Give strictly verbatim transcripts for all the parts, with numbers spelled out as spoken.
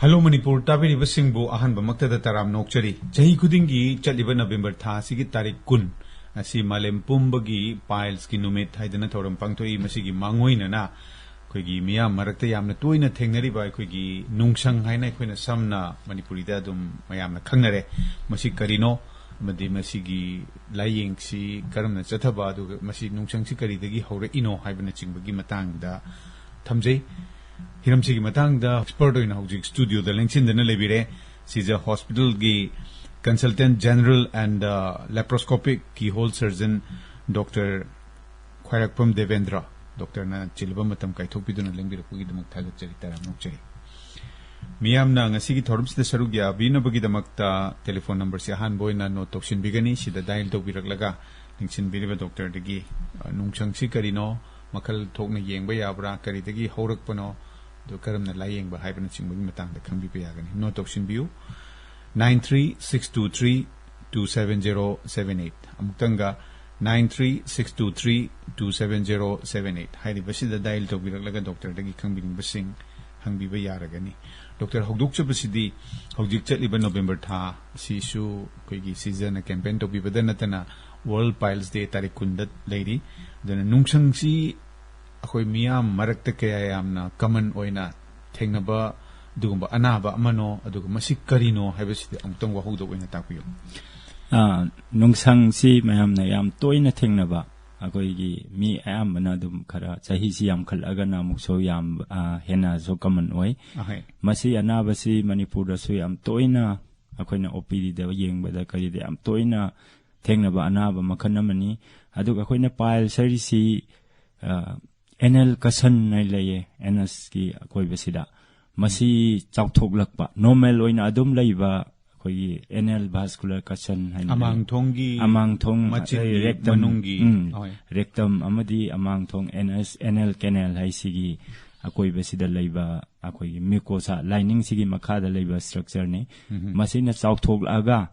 Hello Manipur ꯇꯥꯕꯤꯔꯤꯕꯁꯤꯡꯕꯨ ꯑꯍꯥꯟꯕꯃꯛꯇꯗ ꯇꯔꯥꯝꯅ ꯑꯣꯛꯆꯔꯤ꯫ ꯆꯍꯤ ꯈꯨꯗꯤꯡꯒꯤ ꯆꯠꯂꯤꯕ ꯅꯕꯦꯝꯕꯔ ꯊꯥ ꯑꯁꯤꯒꯤ ꯇꯥꯔꯤꯛ ꯀꯨꯟ ꯑꯁꯤ ꯃꯥꯂꯦꯝ ꯄꯨꯝꯕꯒꯤ ꯄꯥꯏꯜꯁꯀꯤ ꯅꯨꯃꯤꯠ ꯍꯥꯏꯗꯅ ꯊꯧꯔꯝ ꯄꯥꯡꯊꯣꯛꯏ꯫ ꯃꯁꯤꯒꯤ ꯃꯥꯡꯑꯣꯏꯅꯅ ꯑꯩꯈꯣꯏꯒꯤ ꯃꯤꯌꯥꯝ ꯃꯔꯛꯇ ꯌꯥꯝꯅ ꯇꯣꯏꯅ ꯊꯦꯡꯅꯔꯤꯕ ꯑꯩꯈꯣꯏꯒꯤ ꯅꯨꯡꯁꯪ ꯍꯥꯏꯅ ꯑꯩꯈꯣꯏꯅ ꯁꯝꯅ ꯃꯅꯤꯄꯨꯔꯤꯗ ꯑꯗꯨꯝ ꯃꯌꯥꯝꯅ ꯈꯪꯅꯔꯦ꯫ ꯃꯁꯤ ꯀꯔꯤꯅꯣ ꯑꯃꯗꯤ ꯃꯁꯤꯒꯤ ꯂꯥꯏꯌꯦꯡꯁꯤ ꯀꯔꯝꯅ ꯆꯠꯊꯕ, ꯑꯗꯨꯒ ꯃꯁꯤ ꯅꯨꯡꯁꯪꯁꯤ ꯀꯔꯤꯗꯒꯤ ꯍꯧꯔꯛꯏꯅꯣ ꯍꯥꯏꯕꯅꯆꯤꯡꯕꯒꯤ ꯃꯇꯥꯡꯗ ꯊꯝꯖꯩ꯫ ꯍꯤꯔꯝꯁꯤꯒꯤ ꯃꯇꯥꯡꯗ ꯑꯦꯛꯁꯄꯔꯠ ꯑꯣꯏꯅ ꯍꯧꯖꯤꯛ ꯁ꯭ꯇꯨꯗꯤꯑꯣꯗ ꯂꯦꯡꯁꯤꯟꯗꯨꯅ ꯂꯩꯕꯤꯔꯦ꯫ ꯁꯤꯖ ꯍꯣꯁꯄꯤꯇꯥꯜꯒꯤ consultant general and laparoscopic keyhole surgeon doctor ꯈ꯭ꯋꯥꯏꯔꯥꯛꯄꯝ ꯗꯦꯕꯦꯟꯗ꯭ꯔ꯫ ꯗꯣꯛꯇꯔꯅ ꯆꯤꯜꯂꯕ ꯃꯇꯝ ꯀꯥꯏꯊꯣꯛꯄꯤꯗꯨꯅ ꯂꯦꯡꯕꯤꯔꯛꯄꯒꯤꯗꯃꯛ ꯊꯥꯒꯠꯆꯔꯤ, ꯇꯔꯥꯝꯅ ꯑꯣꯛꯆꯔꯤ꯫ ꯃꯤꯌꯥꯝꯅ ꯉꯁꯤꯒꯤ ꯊꯧꯔꯝꯁꯤꯗ ꯁꯔꯨꯛ ꯌꯥꯕꯤꯅꯕꯒꯤꯗꯃꯛꯇ ꯇꯦꯂꯤꯐꯣꯟ ꯅꯝꯕꯔꯁꯤ ꯑꯍꯥꯟꯕ ꯑꯣꯏꯅ ꯅꯣꯠ ꯇꯧꯁꯤꯟꯕꯤꯒꯅꯤ꯫ ꯁꯤꯗ ꯗꯥꯏꯜ ꯇꯧꯕꯤꯔꯛꯂꯒ ꯂꯦꯡꯁꯤꯟꯕꯤꯔꯤꯕ ꯗꯣꯛꯇꯔꯗꯒꯤ, ꯑ, ꯅꯨꯡꯁꯪꯁꯤ ꯀꯔꯤꯅꯣ, ꯃꯈꯜ ꯊꯣꯛꯅ ꯌꯦꯡꯕ ꯌꯥꯕ꯭ꯔꯥ, ꯀꯔꯤꯗꯒꯤ ꯍꯧꯔꯛꯄꯅꯣ, ꯑꯗꯨ ꯀꯔꯝꯅ ꯂꯥꯏꯌꯦꯡꯕ ꯍꯥꯏꯕꯅꯆꯤꯡꯕꯒꯤ ꯃꯇꯥꯡꯗ ꯈꯪꯕꯤꯕ ꯌꯥꯒꯅꯤ꯫ ꯅꯣꯠ ꯇꯧꯁꯤꯟꯕꯤꯌꯨ, nine three six two three two seven zero seven eight꯫ ꯑꯃꯨꯛꯇꯪꯒ, nine three six two three two seven zero seven eight꯫ ꯍꯥꯏꯔꯤꯕꯁꯤꯗ ꯗꯥꯏꯜ ꯇꯧꯕꯤꯔꯛꯂꯒ ꯗꯣꯛꯇꯔꯗꯒꯤ ꯈꯪꯕꯤꯅꯤꯡꯕꯁꯤꯡ ꯍꯪꯕꯤꯕ ꯌꯥꯔꯒꯅꯤ꯫ ꯗꯣꯛꯇꯔ, ꯍꯧꯗꯣꯛꯆꯕꯁꯤꯗꯤ ꯍꯧꯖꯤꯛ ꯆꯠꯂꯤꯕ ꯅꯣꯕꯦꯝꯕꯔ ꯊꯥ ꯑꯁꯤꯁꯨ ꯑꯩꯈꯣꯏꯒꯤ ꯁꯤꯖꯅ ꯀꯦꯝꯄꯦꯟ ꯇꯧꯕꯤꯕꯗ ꯅꯠꯇꯅ ꯋꯥꯔꯜ ꯄꯥꯏꯜꯁ ꯗꯦ ꯇꯥꯔꯤꯛ ꯀꯨꯟꯗ ꯂꯩꯔꯤ꯫ ꯑꯗꯨꯅ ꯅꯨꯡꯁꯪꯁꯤ ꯑꯩꯈꯣꯏ ꯃꯤꯌꯥꯝ ꯃꯔꯛꯇ ꯀꯌꯥ ꯌꯥꯝꯅ ꯀꯃꯟ ꯑꯣꯏꯅ ꯊꯦꯡꯅꯕ ꯑꯗꯨꯒꯨꯝꯕ ꯑꯅꯥꯕ ꯑꯃꯅꯣ, ꯑꯗꯨꯒ ꯃꯁꯤ ꯀꯔꯤꯅꯣ ꯍꯥꯏꯕꯁꯤꯗꯤ ꯑꯃꯨꯛꯇꯪ ꯋꯥꯍꯧꯗꯣꯛ ꯑꯣꯏꯅ ꯇꯥꯛꯄꯤꯌꯨ꯫ ꯑꯥ, ꯅꯨꯡꯁꯪꯁꯤ ꯃꯌꯥꯝꯅ ꯌꯥꯝ ꯇꯣꯏꯅ ꯊꯦꯡꯅꯕ, ꯑꯩꯈꯣꯏꯒꯤ ꯃꯤ ꯑꯌꯥꯝꯕꯅ ꯑꯗꯨꯝ ꯈꯔ ꯆꯍꯤꯁꯤ ꯌꯥꯝꯈꯠꯂꯛꯑꯒꯅ ꯑꯃꯨꯛꯁꯨ ꯌꯥꯝ, ꯑꯥ, ꯍꯦꯟꯅꯁꯨ ꯀꯃꯟ ꯑꯣꯏ꯫ ꯑꯍꯣꯏ꯫ ꯃꯁꯤ ꯑꯅꯥꯕꯁꯤ ꯃꯅꯤꯄꯨꯔꯗꯁꯨ ꯌꯥꯝ ꯇꯣꯏꯅ ꯑꯩꯈꯣꯏꯅ ꯑꯣ ꯄꯤ ꯗꯤꯗ ꯌꯦꯡꯕꯗ ꯀꯔꯤꯗ ꯌꯥꯝ ꯇꯣꯏꯅ ꯊꯦꯡꯅꯕ ꯑꯅꯥꯕ ꯃꯈꯜ ꯑꯃꯅꯤ꯫ ꯑꯗꯨꯒ ꯑꯩꯈꯣꯏꯅ ꯄꯥꯏꯜꯁ ꯍꯥꯏꯔꯤꯁꯤ, ꯑ, ꯑꯦꯅꯦꯜ ꯀꯁꯟ ꯍꯥꯏꯅ ꯂꯩꯌꯦ, ꯑꯦꯅꯁꯀꯤ ꯑꯀꯣꯏꯕꯁꯤꯗ꯫ ꯃꯁꯤ ꯆꯥꯎꯊꯣꯛꯂꯛꯄ, ꯅꯣꯔꯃꯦꯜ ꯑꯣꯏꯅ ꯑꯗꯨꯝ ꯂꯩꯕ ꯑꯩꯈꯣꯏꯒꯤ ꯑꯦꯅꯦꯜ ꯚꯥꯁꯀꯨꯂꯔ ꯀꯁꯟ ꯍꯥꯏꯅ ꯂꯩ꯫ ꯑꯃꯥꯡꯊꯣꯡꯒꯤ ꯑꯃꯥꯡꯊꯣꯡ, ꯃꯆꯤꯟꯒꯤ ꯑꯩ, ꯔꯦꯛꯇꯝ, ꯃꯅꯨꯡꯒꯤ, ꯎꯝ, ꯍꯣꯏ꯫ ꯔꯦꯛꯇꯝ ꯑꯃꯗꯤ ꯑꯃꯥꯡꯊꯣꯡ ꯑꯦꯅꯁ, ꯑꯦꯅꯦꯜ ꯀꯦꯅꯦꯜ ꯍꯥꯏꯁꯤꯒꯤ ꯑꯀꯣꯏꯕꯁꯤꯗ ꯂꯩꯕ ꯑꯩꯈꯣꯏꯒꯤ ꯃ꯭ꯌꯨꯀꯣꯁꯥ ꯂꯥꯏꯅꯤꯡꯁꯤꯒꯤ ꯃꯈꯥꯗ ꯂꯩꯕ ꯁ꯭ꯇ꯭ꯔꯛꯆꯔꯅꯤ꯫ ꯎꯝ꯫ ꯃꯁꯤꯅ ꯆꯥꯎꯊꯣꯛꯂꯛꯑꯒ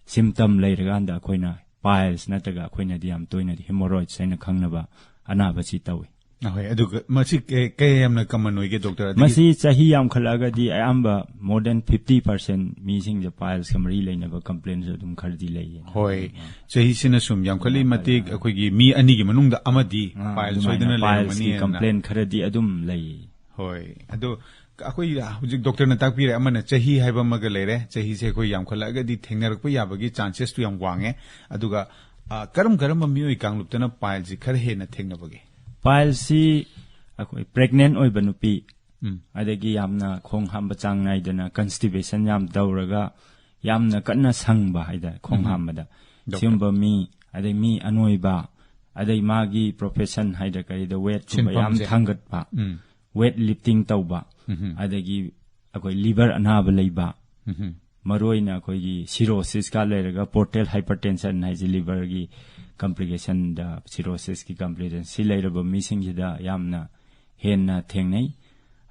ꯁꯤꯝꯇꯝ ꯂꯩꯔꯀꯥꯟꯗ ꯑꯩꯈꯣꯏꯅ ꯄꯥꯏꯜꯁ ꯅꯠꯇ꯭ꯔꯒ ꯑꯩꯈꯣꯏꯅꯗꯤ ꯌꯥꯝ ꯇꯣꯏꯅꯗꯤ ꯍꯦꯃꯣꯔꯣꯏꯗ꯭ꯁ ꯍꯥꯏꯅ ꯈꯪꯅꯕ ꯑꯅꯥꯕꯁꯤ ꯇꯧꯏ꯫ ꯑꯍꯣꯏ, ꯑꯗꯨꯒ ꯃꯁꯤ ꯀ- ꯀꯌꯥ ꯌꯥꯝꯅ ꯀꯃꯟ ꯑꯣꯏꯒꯦ, ꯗꯣꯛꯇꯔ? ꯑꯗꯒꯤ ꯃꯁꯤ ꯆꯍꯤ ꯌꯥꯝꯈꯠꯂꯛꯑꯒꯗꯤ ꯑꯌꯥꯝꯕ more than fifty percent ꯃꯤꯁꯤꯡꯁꯦ ꯄꯥꯏꯜꯁꯀ ꯃꯔꯤ ꯂꯩꯅꯕ ꯀꯝꯄ꯭ꯂꯦꯟꯁꯨ ꯑꯗꯨꯝ ꯈꯔꯗꯤ ꯂꯩꯌꯦ꯫ ꯍꯣꯏ, ꯆꯍꯤꯁꯤꯅ ꯁꯨꯝ ꯌꯥꯝꯈꯠꯂꯤ ꯃꯇꯤꯛ ꯑꯩꯈꯣꯏꯒꯤ ꯃꯤ ꯑꯅꯤꯒꯤ ꯃꯅꯨꯡꯗ ꯑꯃꯗꯤ ꯑꯥ, ꯄꯥꯏꯜꯁ ꯑꯗꯨꯃꯥꯏꯅ ꯁꯣꯏꯗꯅ ꯄꯥꯏꯜꯁꯀꯤ ꯂꯩꯔꯝꯒꯅꯤ ꯀꯝꯄ꯭ꯂꯦꯟ ꯈꯔꯗꯤ ꯑꯗꯨꯝ ꯂꯩꯌꯦ꯫ ꯍꯣꯏ, ꯑꯗꯣ ꯑꯩꯈꯣꯏ ꯍꯧꯖꯤꯛ ꯗꯣꯛꯇꯔꯅ ꯇꯥꯛꯄꯤꯔꯦ, ꯑꯃꯅ ꯆꯍꯤ ꯍꯥꯏꯕ ꯑꯃꯒ ꯂꯩꯔꯦ꯫ ꯆꯍꯤꯁꯦ ꯑꯩꯈꯣꯏ ꯌꯥꯝꯈꯠꯂꯛꯑꯒꯗꯤ ꯊꯦꯡꯅꯔꯛꯄ ꯌꯥꯕꯒꯤ ꯆꯥꯟꯁꯦꯁꯇꯨ ꯌꯥꯝ ꯋꯥꯡꯉꯦ꯫ ꯑꯗꯨꯒ ꯑ, ꯀꯔꯝ ꯀꯔꯝꯕ ꯃꯤꯑꯣꯏ ꯀꯥꯡꯂꯨꯞꯇꯅ ꯄꯥꯏꯜꯁꯤ ꯈꯔ ꯍꯦꯟꯅ ꯊꯦꯡꯅꯕꯒꯦ? ꯄꯥꯏꯜꯁꯤ ꯑꯩꯈꯣꯏ ꯄ꯭ꯔꯦꯒꯅꯦꯟ ꯑꯣꯏꯕ ꯅꯨꯄꯤ, ꯎꯝ꯫ ꯑꯗꯒꯤ ꯌꯥꯝꯅ ꯈꯣꯡ ꯍꯥꯝꯕ ꯆꯥꯡ ꯅꯥꯏꯗꯅ, ꯀꯟꯁꯇꯤꯕꯦꯁꯟ ꯌꯥꯝ ꯇꯧꯔꯒ, ꯌꯥꯝꯅ ꯀꯟꯅ ꯁꯪꯕ ꯍꯥꯏꯇꯥꯔꯦ ꯈꯣꯡ ꯎꯝ꯫ ꯍꯥꯝꯕꯗ꯫ ꯗꯣꯛꯇꯔ꯫ ꯁꯤꯒꯨꯝꯕ ꯃꯤ, ꯑꯗꯩ ꯃꯤ ꯑꯅꯣꯏꯕ, ꯑꯗꯩ ꯃꯥꯒꯤ ꯄ꯭ꯔꯣꯐꯦꯁꯟ ꯍꯥꯏꯗ ꯀꯔꯤꯗ ꯋꯦꯠꯀꯨꯝꯕ ꯌꯥꯝ ꯁꯤꯟꯐꯝꯁꯦ꯫ ꯊꯥꯡꯒꯠꯄ, ꯎꯝ꯫ ꯋꯦꯠ ꯂꯤꯐꯇꯤꯡ ꯇꯧꯕ, ꯎꯝ꯫ ꯑꯗꯒꯤ ꯑꯩꯈꯣꯏ ꯂꯤꯚꯔ ꯑꯅꯥꯕ ꯂꯩꯕ, ꯎꯝ꯫ ꯃꯔꯨꯑꯣꯏꯅ ꯑꯩꯈꯣꯏꯒꯤ ꯁꯤꯔꯣꯁꯤꯁꯀ ꯂꯩꯔꯒ ꯄꯣꯔꯇꯦꯜ ꯍꯥꯏꯄꯔꯇꯦꯟꯁꯟ ꯍꯥꯏꯁꯦ ꯂꯤꯚꯔꯒꯤ ꯀꯝꯄ꯭ꯂꯤꯀꯦꯁꯟꯗ, ꯁꯤꯔꯣꯁꯤꯁꯀꯤ ꯀꯝꯄ꯭ꯂꯤꯀꯦꯁꯟ ꯁꯤ ꯂꯩꯔꯕ ꯃꯤꯁꯤꯡꯁꯤꯗ ꯌꯥꯝꯅ ꯍꯦꯟꯅ ꯊꯦꯡꯅꯩ꯫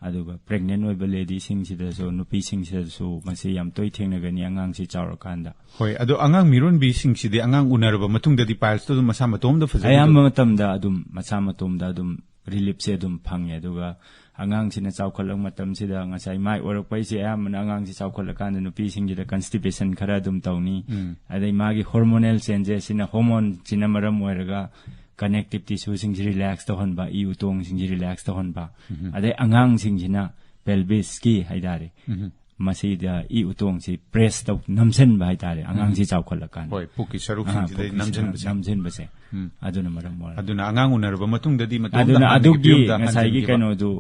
ꯑꯗꯨꯒ ꯄ꯭ꯔꯦꯒꯅꯦꯟ ꯑꯣꯏꯕ ꯂꯦꯗꯤꯁꯤꯡꯁꯤꯗꯁꯨ, ꯅꯨꯄꯤꯁꯤꯡꯁꯤꯗꯁꯨ ꯃꯁꯤ ꯌꯥꯝ ꯇꯣꯏ ꯊꯦꯡꯅꯒꯅꯤ ꯑꯉꯥꯡꯁꯤ ꯆꯥꯎꯔꯀꯥꯟꯗ꯫ ꯍꯣꯏ, ꯑꯗꯣ ꯑꯉꯥꯡ ꯃꯤꯔꯣꯟꯕꯤꯁꯤꯡꯁꯤꯗꯤ ꯑꯉꯥꯡ ꯎꯅꯔꯕ ꯃꯇꯨꯡꯗꯗꯤ ꯄꯥꯏꯜꯁꯇꯣ ꯑꯗꯨꯝ ꯃꯁꯥ ꯃꯇꯣꯝꯗ ꯐꯖꯅ ꯑꯌꯥꯝꯕ ꯃꯇꯝꯗ ꯑꯗꯨꯝ ꯃꯁꯥ ꯃꯇꯣꯝꯗ ꯑꯗꯨꯝ ꯔꯤꯂꯤꯞꯁꯦ ꯑꯗꯨꯝ ꯐꯪꯉꯦ꯫ ꯑꯗꯨꯒ ꯑꯉꯥꯡꯁꯤꯅ ꯆꯥꯎꯈꯠꯂꯛꯄ ꯃꯇꯝꯁꯤꯗ ꯉꯁꯥꯏ ꯃꯥꯏ ꯑꯣꯏꯔꯛꯄꯩꯁꯦ ꯑꯌꯥꯝꯕꯅ ꯑꯉꯥꯡꯁꯤ ꯆꯥꯎꯈꯠꯂꯀꯥꯟꯗ ꯅꯨꯄꯤꯁꯤꯡꯁꯤꯗ ꯀꯟꯁꯇꯤꯄꯦꯁꯟ ꯈꯔ ꯑꯗꯨꯝ ꯇꯧꯅꯤ꯫ ꯎꯝ꯫ ꯑꯗꯩ ꯃꯥꯒꯤ ꯍꯣꯔꯃꯣꯅꯦꯜ ꯆꯦꯟꯖꯦꯁꯁꯤꯅ, ꯍꯣꯔꯃꯣꯟꯁꯤꯅ ꯃꯔꯝ ꯑꯣꯏꯔꯒ ꯀꯅꯦꯛꯇꯤꯞ ꯇꯤꯁꯨꯁꯤꯡꯁꯤ ꯔꯤꯂꯦꯛꯁ ꯇꯧꯍꯟꯕ, ꯏ ꯎꯇꯣꯡꯁꯤꯡꯁꯤ ꯔꯤꯂꯦꯛꯁ ꯇꯧꯍꯟꯕ꯫ ꯎꯝ꯫ ꯑꯗꯩ ꯑꯉꯥꯡꯁꯤꯡꯁꯤꯅ ꯄꯦꯜꯕꯤꯁꯀꯤ ꯍꯥꯏꯇꯥꯔꯦ, ꯎꯝ꯫ ꯃꯁꯤꯗ ꯏ ꯎꯇꯣꯡꯁꯤ ꯄ꯭ꯔꯦꯁ ꯇꯧ, ꯅꯝꯁꯤꯟꯕ ꯍꯥꯏꯇꯥꯔꯦ, ꯑꯉꯥꯡꯁꯤ ꯎꯝ꯫ ꯆꯥꯎꯈꯠꯂꯀꯥꯟꯗ꯫ ꯍꯣꯏ, ꯄꯨꯛꯀꯤ ꯑꯥ, ꯁꯔꯨꯛꯁꯤꯡꯁꯤꯗ ꯄꯨꯛꯀꯤ ꯅꯝꯁꯤꯟꯕꯁꯦ꯫ ꯅꯝꯁꯤꯟꯕꯁꯦ꯫ ꯎꯝ꯫ ꯑꯗꯨꯅ ꯃꯔꯝ ꯑꯣꯏꯔꯒ꯫ ꯑꯗꯨꯅ ꯑꯉꯥꯡ ꯎꯅꯔꯕ ꯃꯇꯨꯡꯗꯗꯤ ꯃꯇꯣꯝꯇ ꯑꯗꯨꯅ ꯍꯥꯟꯅꯒꯤ ꯑꯗꯨꯒꯤ ꯐꯤꯕꯝꯗ ꯉꯁꯥꯏꯒꯤ ꯍꯟꯖꯤꯟꯈꯤꯕ꯫ ꯀꯩꯅꯣꯗꯨ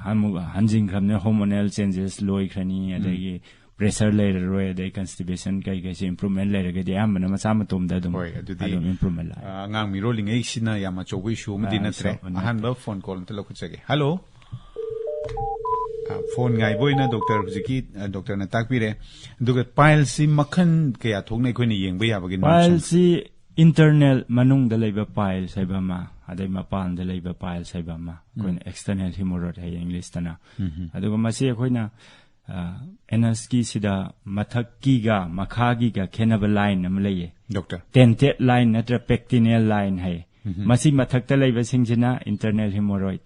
ꯑꯃꯨꯛ ꯍꯟꯖꯤꯟꯈ꯭ꯔꯕꯅꯤꯅ ꯍꯣꯔꯃꯣꯅꯦꯜ ꯆꯦꯟꯖꯦꯁ ꯂꯣꯏꯈ꯭ꯔꯅꯤ, ꯎꯝ꯫ ꯑꯗꯒꯤ ꯄ꯭ꯔꯦꯁꯔ ꯂꯩꯔꯔꯣꯏ, ꯑꯗꯩ ꯀꯟꯁꯇꯤꯄꯦꯁꯟ ꯀꯩ ꯀꯩꯁꯦ ꯏꯝꯄ꯭ꯔꯨꯚꯃꯦꯟ ꯂꯩꯔꯒꯗꯤ ꯑꯌꯥꯝꯕꯅ ꯃꯁꯥ ꯃꯇꯣꯝꯗ ꯑꯗꯨꯝ, ꯍꯣꯏ, ꯑꯗꯨꯗꯤ, ꯑꯗꯨꯝ ꯏꯝꯄ꯭ꯔꯨꯚꯃꯦꯟ ꯂꯥꯛꯑꯦ꯫ ꯑ, ꯑꯉꯥꯡ ꯃꯤꯔꯣꯜꯂꯤꯉꯩꯁꯤꯅ ꯌꯥꯝ ꯑꯆꯧꯕ ꯏꯁꯨ ꯑꯃꯗꯤ ꯑ, ꯅꯠꯇ꯭ꯔꯦ꯫ ꯏꯁꯨ ꯅꯠꯇ꯭ꯔꯦ꯫ ꯑꯍꯥꯟꯕ ꯐꯣꯟ ꯀꯣꯜ ꯑꯝꯇ ꯂꯧꯈꯠꯆꯒꯦ꯫ ꯍꯜꯂꯣ꯫ ꯑ, ꯐꯣꯟ ꯉꯥꯏꯕ ꯑꯣꯏꯅ ꯗꯣꯛꯇꯔ ꯍꯧꯖꯤꯛꯀꯤ, ꯑ, ꯗꯣꯛꯇꯔꯅ ꯇꯥꯛꯄꯤꯔꯦ꯫ ꯑꯗꯨꯒ ꯄꯥꯏꯜꯁꯤ ꯃꯈꯜ ꯀꯌꯥ ꯊꯣꯛꯅ ꯑꯩꯈꯣꯏꯅ ꯌꯦꯡꯕ ꯌꯥꯕꯒꯤ ꯅꯤꯌꯝꯁꯤꯡ? ꯄꯥꯏꯜꯁꯤ ꯏꯟꯇꯔꯅꯦꯜ ꯃꯅꯨꯡꯗ ꯂꯩꯕ ꯄꯥꯏꯜꯁ ꯍꯥꯏꯕ ꯑꯃ, ꯑꯗꯩ ꯃꯄꯥꯟꯗ ꯂꯩꯕ ꯄꯥꯏꯜꯁ ꯍꯥꯏꯕ ꯑꯃ, ꯑꯩꯈꯣꯏꯅ ꯎꯝ꯫ ꯑꯦꯛꯁꯇꯔꯅꯦꯜ ꯍꯤꯃꯣꯔꯣꯏꯗ ꯍꯥꯏꯌꯦ ꯏꯪꯂꯤꯁꯇꯅ꯫ ꯎꯝ꯫ ꯑꯗꯨꯒ ꯃꯁꯤ ꯑꯩꯈꯣꯏꯅ, ꯑ, ꯑꯦꯅꯁꯀꯤꯁꯤꯗ ꯃꯊꯛꯀꯤꯒ ꯃꯈꯥꯒꯤꯒ ꯈꯦꯠꯅꯕ ꯂꯥꯏꯟ ꯑꯃ ꯂꯩꯌꯦ꯫ ꯗꯣꯛꯇꯔ꯫ ꯇꯦꯟꯇꯦꯠ ꯂꯥꯏꯟ ꯅꯠꯇ꯭ꯔ ꯄꯦꯛꯇꯤꯅꯦꯜ ꯂꯥꯏꯟ ꯍꯥꯏꯌꯦ꯫ ꯃꯁꯤ ꯃꯊꯛꯇ ꯂꯩꯕꯁꯤꯡꯁꯤꯅ internal hemorrhoid,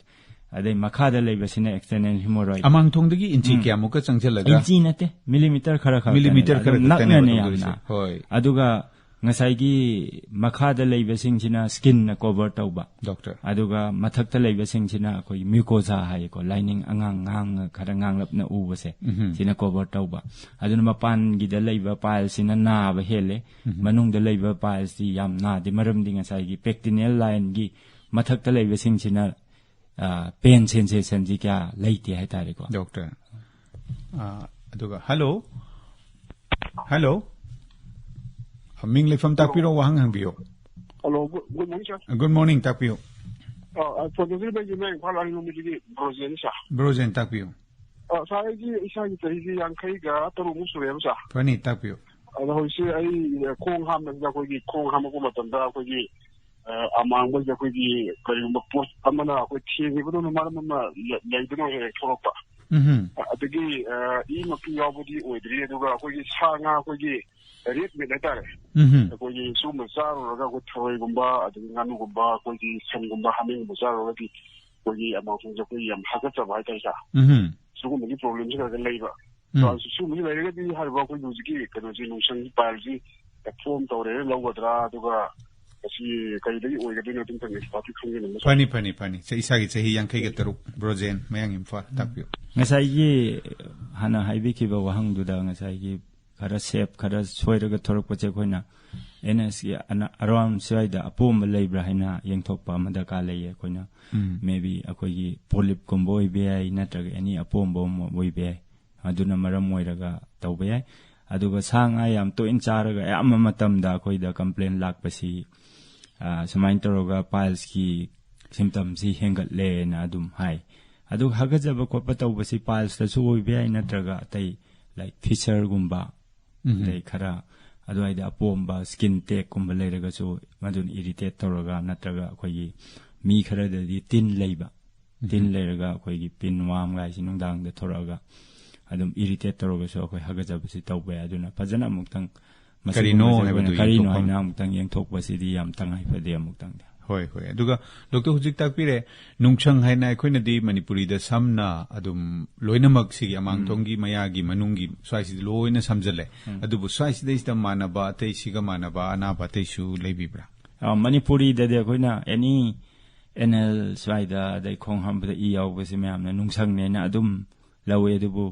ꯑꯗꯩ ꯃꯈꯥꯗ ꯂꯩꯕꯁꯤꯅ external hemorrhoid. ꯑꯃꯥꯡꯊꯣꯡꯗꯒꯤ ꯏꯟꯆꯤ ꯀꯌꯥꯃꯨꯛꯀ ꯆꯪꯁꯤꯜꯂꯒ? ꯏꯟꯆꯤ ꯅꯠꯇꯦ, millimeter ꯈꯔ ꯈꯛꯇꯅꯦ꯫ Millimeter ꯈꯔ ꯑꯗꯨꯝ ꯈꯛꯇꯅꯦꯕ ꯅꯛꯅꯅꯦ ꯇꯧꯗꯣꯏꯁꯦ꯫ ꯌꯥꯝꯅ꯫ ꯍꯣꯏ꯫ ꯑꯗꯨꯒ ꯉꯁꯥꯏꯒꯤ ꯃꯈꯥꯗ ꯂꯩꯕꯁꯤꯡꯁꯤꯅ skinꯅ cover ꯇꯧꯕ꯫ Doctor. ꯑꯗꯨꯒ ꯃꯊꯛꯇ ꯂꯩꯕꯁꯤꯡꯁꯤꯅ ꯑꯩꯈꯣꯏꯒꯤ mucosa ꯍꯥꯏꯌꯦꯀꯣ, lining ꯑꯉꯥꯡ ꯉꯥꯡ ꯈꯔ ꯉꯥꯡꯂꯞꯅ ꯎꯕꯁꯦ, ꯁꯤꯅ cover ꯇꯧꯕ꯫ ꯑꯗꯨꯅ ꯃꯄꯥꯟꯒꯤꯗ ꯂꯩꯕ pileꯁꯤꯅ ꯅꯥꯕ ꯍꯦꯜꯂꯦ, ꯃꯅꯨꯡꯗ ꯂꯩꯕ pileꯁꯤ ꯌꯥꯝ ꯅꯥꯗꯦ, ꯃꯔꯝꯗꯤ ꯉꯁꯥꯏꯒꯤ pectineal lineꯒꯤ ꯃꯊꯛꯇ ꯂꯩꯕꯁꯤꯡꯁꯤꯅ pain sensationꯁꯤ ꯀꯌꯥ ꯂꯩꯇꯦ ꯍꯥꯏꯇꯥꯔꯦꯀꯣ꯫ Doctor. ꯑꯥ, ꯑꯗꯨꯒ hello. Hello. ꯃꯤꯡ ꯂꯩꯐꯝ ꯇꯥꯛꯄꯤꯔꯣ, ꯋꯥꯍꯪ ꯍꯪꯕꯤꯌꯨ꯫ Hello, good, good morning, sir. Good morning, ꯇꯥꯛꯄꯤꯌꯨ꯫ ꯑ, ꯑ, phone ꯇꯧꯖꯔꯤꯕ ꯑꯩꯁꯦ ꯃꯌꯥꯡ ꯏꯝꯐꯥꯜ ꯋꯥꯍꯦꯡꯕꯝꯒꯤꯗꯒꯤ ꯕ꯭ꯔꯣꯖꯦꯟ, sir. ꯕ꯭ꯔꯣꯖꯦꯟ, ꯇꯥꯛꯄꯤꯌꯨ꯫ ꯑ, sir, ꯑꯩꯁꯦ ꯏꯁꯥꯒꯤ ꯆꯍꯤꯁꯦ ꯌꯥꯡꯈꯩꯒ ꯇꯔꯨꯛꯃꯨꯛ ꯁꯨꯔꯦꯕ, sir. ꯐꯅꯤ, ꯇꯥꯛꯄꯤꯌꯨ꯫ ꯑꯗꯣ ꯍꯧꯖꯤꯛꯁꯦ ꯑꯩ ꯈꯣꯡ ꯍꯥꯝꯕꯁꯤꯗ ꯑꯩꯈꯣꯏꯒꯤ ꯈꯣꯡ ꯍꯥꯝꯃꯛꯄ ꯃꯇꯝꯗ ꯑꯩꯈꯣꯏꯒꯤ, ꯑ, ꯑꯃꯥꯡꯕꯁꯤꯗ ꯑꯩꯈꯣꯏꯒꯤ ꯀꯔꯤꯒꯨꯝꯕ ꯄꯣꯠ ꯑꯃꯅ ꯑꯩꯈꯣꯏ ꯊꯦꯡꯉꯤꯕꯗꯧꯅ ꯃꯔꯝ ꯑꯃ ꯂꯩ-, ꯂꯩꯕꯗꯧꯅ ꯍꯦꯛ ꯊꯣꯛꯂꯛꯄ꯫ ꯎꯝ꯫ ꯑꯗꯒꯤ, ꯑ, ꯏꯃꯛꯇꯤ ꯌꯥꯎꯕꯗꯤ ꯑꯣꯏꯗ꯭ꯔꯤ, ꯑꯗꯨꯒ ꯑꯩꯈꯣꯏꯒꯤ ꯁꯥ ꯉꯥ ꯑꯩꯈꯣꯏꯒꯤ red meat ꯍꯥꯏꯇꯥꯔꯦ꯫ ꯎꯝ꯫ ꯑꯩꯈꯣꯏꯒꯤ ꯁꯤꯒꯨꯝꯕ ꯆꯥꯔꯨꯔꯒ ꯑꯩꯈꯣꯏ ꯊꯔꯣꯏꯒꯨꯝꯕ, ꯑꯗꯒꯤ ꯉꯥꯅꯨꯒꯨꯝꯕ, ꯑꯩꯈꯣꯏꯒꯤ ꯁꯟꯒꯨꯝꯕ, ꯍꯥꯃꯦꯡꯒꯨꯝꯕ ꯆꯥꯔꯨꯔꯒꯗꯤ ꯑꯩꯈꯣꯏꯒꯤ ꯑꯃꯥꯡꯊꯣꯡꯁꯦ ꯑꯩꯈꯣꯏ ꯌꯥꯝ ꯍꯥꯀꯠꯆꯕ ꯍꯥꯏꯇꯥꯔꯦ, sir. ꯎꯝ꯫ ꯁꯤꯒꯨꯝꯕꯒꯤ problemꯁꯦ ꯈꯔ ꯈꯔ ꯂꯩꯕ꯫ ꯎꯝ꯫ So, ꯁꯤꯒꯨꯝꯕꯁꯤ ꯂꯩꯔꯒꯗꯤ ꯍꯥꯏꯔꯤꯕ ꯑꯩꯈꯣꯏꯒꯤ ꯍꯧꯖꯤꯛꯀꯤ ꯀꯩꯅꯣꯁꯤ, ꯅꯨꯡꯁꯪꯒꯤ pileꯁꯤ form ꯇꯧꯔꯦꯅ ꯂꯧꯒꯗ꯭ꯔꯥ, ꯑꯗꯨꯒ ꯃꯁꯤ ꯀꯔꯤꯗꯒꯤ ꯑꯣꯏꯒꯗꯣꯏꯅꯣ ꯑꯗꯨꯝꯇꯪ expertꯇꯤ ꯈꯪꯖꯅꯤꯡꯕ, sir. ꯐꯅꯤ, ꯐꯅꯤ, ꯐꯅꯤ꯫ ꯁꯦ, ꯏꯁꯥꯒꯤ ꯆꯍꯤ ꯌꯥꯡꯈꯩꯒ ꯇꯔꯨꯛ, ꯕ꯭ꯔꯣꯖꯦꯟ, ꯃꯌꯥꯡ ꯏꯝꯐꯥꯜ, ꯇꯥꯛꯄꯤꯌꯨ꯫ ꯉꯁꯥꯏꯒꯤ ꯍꯥꯟꯅ ꯍꯥꯏꯕꯤꯈꯤꯕ ꯋꯥꯍꯪꯗꯨꯗ ꯉꯁꯥꯏꯒꯤ ꯈꯔ safe, ꯈꯔ ꯁꯣꯏꯔꯒ ꯊꯣꯔꯛꯄꯁꯦ ꯑꯩꯈꯣꯏꯅ ꯑꯦꯟ ꯑꯦꯁꯀꯤ ꯑꯅ-, around ꯁ꯭ꯋꯥꯏꯗ ꯑꯄꯣꯝꯕ ꯂꯩꯕ꯭ꯔꯥ ꯍꯥꯏꯅ ꯌꯦꯡꯊꯣꯛꯄ ꯑꯃ ꯗꯔꯀꯥꯔ ꯂꯩꯌꯦ꯫ ꯑꯩꯈꯣꯏꯅ ꯎꯝ꯫ maybe ꯑꯩꯈꯣꯏꯒꯤ polypꯀꯨꯝꯕ ꯑꯣꯏꯕ ꯌꯥꯏ, ꯅꯠꯇ꯭ꯔꯒ any ꯑꯄꯣꯝꯕ ꯑꯃ ꯑꯣꯏꯕ ꯌꯥꯏ꯫ ꯑꯗꯨꯅ ꯃꯔꯝ ꯑꯣꯏꯔꯒ ꯇꯧꯕ ꯌꯥꯏ꯫ ꯑꯗꯨꯒ ꯁꯥ ꯉꯥ ꯌꯥꯝ ꯇꯣꯏꯅ ꯆꯥꯔꯒ ꯑꯌꯥꯝꯕ ꯃꯇꯝꯗ ꯑꯩꯈꯣꯏꯗ complain ꯂꯥꯛꯄꯁꯤ, ꯑ, ꯁꯨꯃꯥꯏꯅ ꯇꯧꯔꯒ pileꯁꯀꯤ symptomꯁꯤ ꯍꯦꯟꯒꯠꯂꯦꯅ ꯑꯗꯨꯝ ꯍꯥꯏ꯫ ꯑꯗꯨꯒ ꯍꯥꯀꯠꯆꯕ ꯈꯣꯠꯄ ꯇꯧꯕꯁꯤ pileꯁꯇꯁꯨ ꯑꯣꯏꯕ ꯌꯥꯏ, ꯅꯠꯇ꯭ꯔꯒ ꯑꯇꯩ like fissureꯒꯨꯝꯕ, ꯎꯝ꯫ ꯑꯗꯩ ꯈꯔ ꯑꯗꯨꯋꯥꯏꯗ ꯑꯄꯣꯝꯕ skin tagꯀꯨꯝꯕ ꯂꯩꯔꯒꯁꯨ ꯃꯗꯨꯅ irritate ꯇꯧꯔꯒ, ꯅꯠꯇ꯭ꯔꯒ ꯑꯩꯈꯣꯏꯒꯤ ꯃꯤ ꯈꯔꯗꯗꯤ ꯇꯤꯟ ꯂꯩꯕ, ꯇꯤꯟ ꯂꯩꯔꯒ ꯑꯩꯈꯣꯏꯒꯤ pinwormꯒꯥꯏꯁꯤ ꯅꯨꯡꯗꯥꯡꯗ ꯊꯣꯔꯛꯑꯒ ꯑꯗꯨꯝ irritate ꯇꯧꯔꯒꯁꯨ ꯑꯩꯈꯣꯏ ꯍꯥꯀꯠꯆꯕꯁꯤ ꯇꯧꯕ ꯌꯥꯏ꯫ ꯑꯗꯨꯅ ꯐꯖꯅ ꯑꯃꯨꯛꯇꯪ ꯃꯁꯤꯒꯨꯝꯕꯁꯦ ꯀꯔꯤꯅꯣ ꯑꯩꯈꯣꯏꯅ ꯍꯥꯏꯕꯗꯨ ꯀꯔꯤꯅꯣ ꯌꯦꯡꯊꯣꯛꯐꯝ꯫ ꯍꯥꯏꯅ ꯑꯃꯨꯛꯇꯪ ꯌꯦꯡꯊꯣꯛꯄꯁꯤꯗꯤ ꯌꯥꯝ ꯇꯉꯥꯏ ꯐꯗꯦ ꯑꯃꯨꯛꯇꯪꯗꯤ꯫ ꯍꯣꯏ, ꯍꯣꯏ꯫ ꯑꯗꯨꯒ ꯗꯣꯛꯇꯔ ꯍꯧꯖꯤꯛ ꯇꯥꯛꯄꯤꯔꯦ, ꯅꯨꯡꯁꯪ ꯍꯥꯏꯅ ꯑꯩꯈꯣꯏꯅꯗꯤ ꯃꯅꯤꯄꯨꯔꯤꯗ ꯁꯝꯅ ꯑꯗꯨꯝ ꯂꯣꯏꯅꯃꯛ ꯁꯤꯒꯤ ꯑꯃꯥꯡꯊꯣꯡꯒꯤ ꯃꯌꯥꯒꯤ ꯃꯅꯨꯡꯒꯤ ꯁ꯭ꯋꯥꯏꯁꯤꯗ ꯂꯣꯏꯅ ꯁꯝꯖꯜꯂꯦ꯫ ꯑꯗꯨꯕꯨ ꯁ꯭ꯋꯥꯏꯁꯤꯗꯩꯁꯤꯗ ꯃꯥꯟꯅꯕ, ꯑꯇꯩꯁꯤꯒ ꯃꯥꯟꯅꯕ ꯑꯅꯥꯕ ꯑꯇꯩꯁꯨ ꯂꯩꯕꯤꯕ꯭ꯔꯥ? ꯑ, ꯃꯅꯤꯄꯨꯔꯤꯗꯗꯤ ꯑꯩꯈꯣꯏꯅ ꯑꯦꯅꯤ ꯑꯦꯅꯦꯜ ꯁ꯭ꯋꯥꯏꯗ, ꯑꯗꯩ ꯈꯣꯡ ꯍꯥꯝꯕꯗ ꯏ ꯌꯥꯎꯕꯁꯦ ꯃꯌꯥꯝꯅ ꯅꯨꯡꯁꯪꯅꯦꯅ ꯑꯗꯨꯝ ꯂꯧꯋꯦ꯫ ꯑꯗꯨꯕꯨ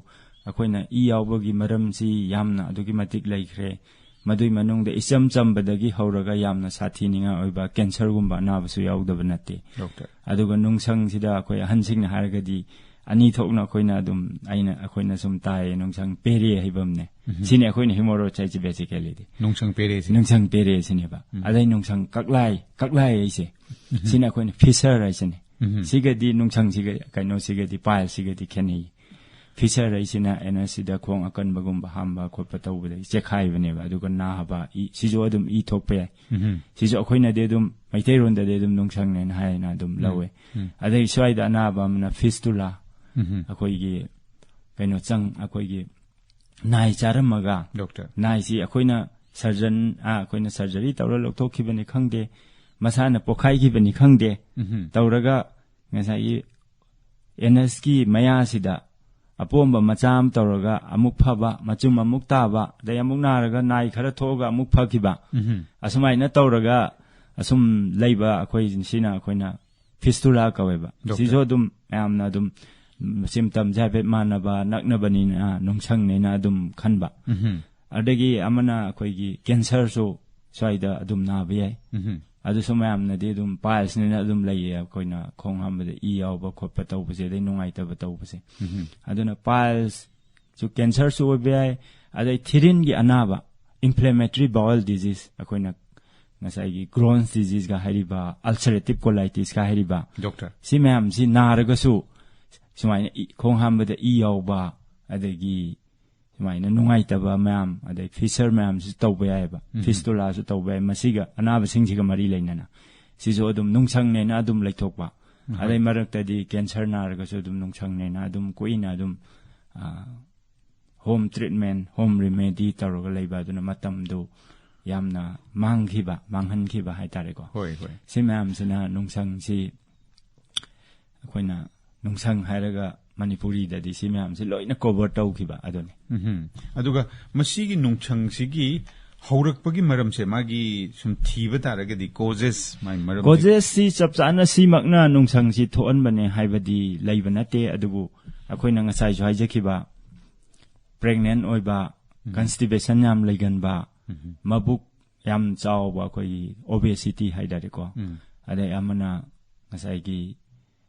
ꯑꯩꯈꯣꯏꯅ ꯏ ꯌꯥꯎꯕꯒꯤ ꯃꯔꯝꯁꯤ ꯌꯥꯝꯅ ꯑꯗꯨꯛꯀꯤ ꯃꯇꯤꯛ ꯂꯩꯈ꯭ꯔꯦ꯫ ꯃꯗꯨꯏ ꯃꯅꯨꯡꯗ ꯏꯆꯝ ꯆꯝꯕꯗꯒꯤ ꯍꯧꯔꯒ ꯌꯥꯝꯅ ꯁꯥꯊꯤꯅꯤꯡꯉꯥꯏ ꯑꯣꯏꯕ ꯀꯦꯟꯁꯔꯒꯨꯝꯕ ꯑꯅꯥꯕꯁꯨ ꯌꯥꯎꯗꯕ ꯅꯠꯇꯦ꯫ ꯗꯣꯛꯇꯔ꯫ ꯑꯗꯨꯒ ꯅꯨꯡꯁꯪꯁꯤꯗ ꯑꯩꯈꯣꯏ ꯑꯍꯟꯁꯤꯡꯅ ꯍꯥꯏꯔꯒꯗꯤ ꯑꯅꯤ ꯊꯣꯛꯅ ꯑꯩꯈꯣꯏꯅ ꯑꯗꯨꯝ, ꯑꯩꯅ, ꯑꯩꯈꯣꯏꯅ ꯁꯨꯝ ꯇꯥꯏꯌꯦ, ꯅꯨꯡꯁꯪ ꯄꯦꯔꯦ ꯍꯩꯕ ꯑꯃꯅꯦ꯫ ꯁꯤꯅꯤ ꯑꯩꯈꯣꯏꯅ ꯍꯤꯃꯣꯔꯣꯏꯗ ꯍꯥꯏꯁꯦ ꯕꯦꯁꯤꯀꯦꯂꯤꯗꯤ꯫ ꯅꯨꯡꯁꯪ ꯄꯦꯔꯦꯁꯦ꯫ ꯅꯨꯡꯁꯪ ꯄꯦꯔꯦꯁꯤꯅꯦꯕ꯫ ꯑꯗꯩ ꯅꯨꯡꯁꯪ ꯀꯛꯂꯥꯏ, ꯀꯛꯂꯥꯏ ꯍꯥꯏꯁꯦ꯫ ꯁꯤꯅ ꯑꯩꯈꯣꯏꯅ ꯐꯤꯁꯔ ꯍꯥꯏꯁꯤꯅꯦ꯫ ꯁꯤꯒꯗꯤ ꯅꯨꯡꯁꯪꯁꯤꯒ, ꯀꯩꯅꯣꯁꯤꯒꯗꯤ, ꯄꯥꯏꯜꯁꯤꯒꯗꯤ ꯈꯦꯠꯅꯩ꯫ ꯐꯤꯁꯔ ꯍꯥꯏꯁꯤꯅ ꯑꯦꯅꯁꯤꯗ ꯈꯣꯡ ꯑꯀꯟꯕꯒꯨꯝꯕ ꯍꯥꯝꯕ ꯈꯣꯠꯄ ꯇꯧꯕꯗ ꯆꯦꯛꯈꯥꯏꯕꯅꯦꯕ, ꯑꯗꯨꯒ ꯅꯥꯕ, ꯏ, ꯁꯤꯁꯨ ꯑꯗꯨꯝ ꯏ ꯊꯣꯛꯄ ꯌꯥꯏ꯫ ꯁꯤꯁꯨ ꯑꯩꯈꯣꯏꯅꯗꯤ ꯑꯗꯨꯝ, ꯃꯩꯇꯩꯔꯣꯟꯗꯗꯤ ꯑꯗꯨꯝ ꯅꯨꯡꯁꯪꯅꯦꯅ ꯍꯥꯏꯅ ꯑꯗꯨꯝ ꯂꯧꯋꯦ꯫ ꯑꯗꯩ ꯁ꯭ꯋꯥꯏꯗ ꯑꯅꯥꯕ ꯑꯃꯅ ꯐꯤꯁꯇꯨꯂꯥ, ꯑꯩꯈꯣꯏꯒꯤ ꯀꯩꯅꯣ ꯆꯪ, ꯑꯩꯈꯣꯏꯒꯤ ꯅꯥꯏ ꯆꯥꯔꯝꯃꯒ, ꯗꯣꯛꯇꯔ꯫ ꯅꯥꯏꯁꯤ ꯑꯩꯈꯣꯏꯅ ꯁꯔꯖꯟ, ꯑ, ꯑꯩꯈꯣꯏꯅ ꯁꯔꯖꯔꯤ ꯇꯧꯔ ꯂꯧꯊꯣꯛꯈꯤꯕꯅꯤ ꯈꯪꯗꯦ, ꯃꯁꯥꯅ ꯄꯣꯛꯈꯥꯏꯈꯤꯕꯅꯤ ꯈꯪꯗꯦ, ꯇꯧꯔꯒ ꯉꯁꯥꯏꯒꯤ ꯑꯦꯅꯁꯀꯤ ꯃꯌꯥꯁꯤꯗ ꯑꯄꯣꯝꯕ ꯃꯆꯥ ꯑꯃ ꯇꯧꯔꯒ ꯑꯃꯨꯛ ꯐꯕ, ꯃꯆꯨꯝ ꯑꯃꯨꯛ ꯇꯥꯕ, ꯑꯗꯩ ꯑꯃꯨꯛ ꯅꯥꯔꯒ ꯅꯥꯏ ꯈꯔ ꯊꯣꯛꯑꯒ ꯑꯃꯨꯛ ꯐꯈꯤꯕ, ꯑꯁꯨꯃꯥꯏꯅ ꯇꯧꯔꯒ ꯑꯁꯨꯝ ꯂꯩꯕ ꯑꯩꯈꯣꯏ, ꯁꯤꯅ ꯑꯩꯈꯣꯏꯅ ꯐꯤꯁꯇꯨꯂꯥ ꯀꯧꯋꯦꯕ꯫ ꯗꯣꯛꯇꯔ꯫ ꯁꯤꯁꯨ ꯑꯗꯨꯝ ꯃꯌꯥꯝꯅ ꯑꯗꯨꯝ ꯁꯤꯝꯇꯝꯁꯦ ꯍꯥꯏꯐꯦꯠ ꯃꯥꯟꯅꯕ, ꯅꯛꯅꯕꯅꯤꯅ ꯅꯨꯡꯁꯪꯅꯦꯅ ꯑꯗꯨꯝ ꯈꯟꯕ꯫ ꯑꯗꯒꯤ ꯑꯃꯅ ꯑꯩꯈꯣꯏꯒꯤ ꯀꯦꯟꯁꯔꯁꯨ ꯁ꯭ꯋꯥꯏꯗ ꯑꯗꯨꯝ ꯅꯥꯕ ꯌꯥꯏ꯫ ꯑꯗꯨꯁꯨ ꯃꯌꯥꯝꯅꯗꯤ ꯑꯗꯨꯝ ꯄꯥꯏꯜꯁꯅꯦꯅ ꯑꯗꯨꯝ ꯂꯩꯌꯦ, ꯑꯩꯈꯣꯏꯅ ꯈꯣꯡ ꯍꯥꯝꯕꯗ ꯏ ꯌꯥꯎꯕ ꯈꯣꯠꯄ ꯇꯧꯕꯁꯦ, ꯑꯗꯩ ꯅꯨꯡꯉꯥꯏꯇꯕ ꯇꯧꯕꯁꯦ꯫ ꯑꯗꯨꯅ ꯄꯥꯏꯜꯁꯁꯨ ꯀꯦꯟꯁꯔꯁꯨ ꯑꯣꯏꯕ ꯌꯥꯏ, ꯑꯗꯩ ꯊꯤꯔꯤꯟꯒꯤ ꯑꯅꯥꯕ, ꯏꯟꯐ꯭ꯂꯦꯃꯦꯇꯔꯤ ꯕꯥꯋꯦꯜ ꯗꯤꯖꯤꯁ, ꯑꯩꯈꯣꯏꯅ ꯉꯁꯥꯏꯒꯤ ꯒ꯭ꯔꯣꯟꯁ ꯗꯤꯖꯤꯁꯒ ꯍꯥꯏꯔꯤꯕ, ꯑꯜꯁꯔꯦꯇꯤꯞ ꯀꯣꯂꯥꯏꯇꯤꯁꯀ ꯍꯥꯏꯔꯤꯕ, ꯗꯣꯛꯇꯔ꯫ ꯁꯤ ꯃꯌꯥꯝꯁꯤ ꯅꯥꯔꯒꯁꯨ ꯁꯨꯃꯥꯏꯅ ꯏ-, ꯈꯣꯡ ꯍꯥꯝꯕꯗ ꯏ ꯌꯥꯎꯕ, ꯑꯗꯒꯤ ꯁꯨꯃꯥꯏꯅ ꯅꯨꯡꯉꯥꯏꯇꯕ ꯃꯌꯥꯝ, ꯑꯗꯩ ꯐꯤꯁꯔ ꯃꯌꯥꯝꯁꯤ ꯇꯧꯕ ꯌꯥꯏꯑꯕ꯫ ꯐꯤꯁꯇꯨꯂꯥꯁꯨ ꯇꯧꯕ ꯌꯥꯏ꯫ ꯃꯁꯤꯒ, ꯑꯅꯥꯕꯁꯤꯡꯁꯤꯒ ꯃꯔꯤ ꯂꯩꯅꯅ ꯁꯤꯁꯨ ꯑꯗꯨꯝ ꯅꯨꯡꯁꯪꯅꯦꯅ ꯑꯗꯨꯝ ꯂꯩꯊꯣꯛꯄ꯫ ꯑꯗꯩ ꯃꯔꯛꯇꯗꯤ ꯀꯦꯟꯁꯔ ꯅꯥꯔꯒꯁꯨ ꯑꯗꯨꯝ ꯅꯨꯡꯁꯪꯅꯦꯅ ꯑꯗꯨꯝ ꯀꯨꯏꯅ ꯑꯗꯨꯝ, ꯑ, ꯍꯣꯝ ꯇ꯭ꯔꯤꯠꯃꯦꯟ, ꯍꯣꯝ ꯔꯤꯃꯦꯗꯤ ꯇꯧꯔꯒ ꯂꯩꯕ꯫ ꯑꯗꯨꯅ ꯃꯇꯝꯗꯨ ꯌꯥꯝꯅ ꯃꯥꯡꯈꯤꯕ, ꯃꯥꯡꯍꯟꯈꯤꯕ ꯍꯥꯏꯇꯥꯔꯦꯀꯣ꯫ ꯍꯣꯏ, ꯍꯣꯏ꯫ ꯁꯤ ꯃꯌꯥꯝꯁꯤꯅ ꯅꯨꯡꯁꯪꯁꯤ, ꯑꯩꯈꯣꯏꯅ ꯅꯨꯡꯁꯪ ꯍꯥꯏꯔꯒ ꯃꯅꯤꯄꯨꯔꯤꯗꯗꯤ ꯁꯤ ꯃꯌꯥꯝꯁꯤ ꯂꯣꯏꯅ ꯀꯣꯚꯔ ꯇꯧꯈꯤꯕ ꯑꯗꯨꯅꯤ꯫ ꯎꯝ꯫ ꯑꯗꯨꯒ ꯃꯁꯤꯒꯤ ꯅꯨꯡꯁꯪꯁꯤꯒꯤ ꯍꯧꯔꯛꯄꯒꯤ ꯃꯔꯝꯁꯦ, ꯃꯥꯒꯤ ꯁꯨꯝ ꯊꯤꯕ ꯇꯥꯔꯒꯗꯤ, ꯀꯣꯖꯦꯁ, ꯃꯥꯒꯤ ꯃꯔꯝ ꯀꯣꯖꯦꯁꯁꯤ ꯆꯞ ꯆꯥꯅ ꯁꯤꯃꯛꯅ ꯅꯨꯡꯁꯪꯁꯤ ꯊꯣꯛꯍꯟꯕꯅꯦ ꯍꯥꯏꯕꯗꯤ ꯂꯩꯕ ꯅꯠꯇꯦ, ꯑꯗꯨꯕꯨ ꯑꯩꯈꯣꯏꯅ ꯉꯁꯥꯏꯁꯨ ꯍꯥꯏꯖꯈꯤꯕ, ꯄ꯭ꯔꯦꯒꯅꯦꯟ ꯑꯣꯏꯕ, ꯀꯟꯁꯇꯤꯕꯦꯁꯟ ꯌꯥꯝ ꯂꯩꯒꯟꯕ, ꯃꯕꯨꯛ ꯌꯥꯝ ꯆꯥꯎꯕ, ꯑꯩꯈꯣꯏꯒꯤ ꯑꯣꯕꯦꯁꯤꯇꯤ ꯍꯥꯏꯇꯥꯔꯦꯀꯣ꯫ ꯑꯗꯩ ꯑꯃꯅ ꯉꯁꯥꯏꯒꯤ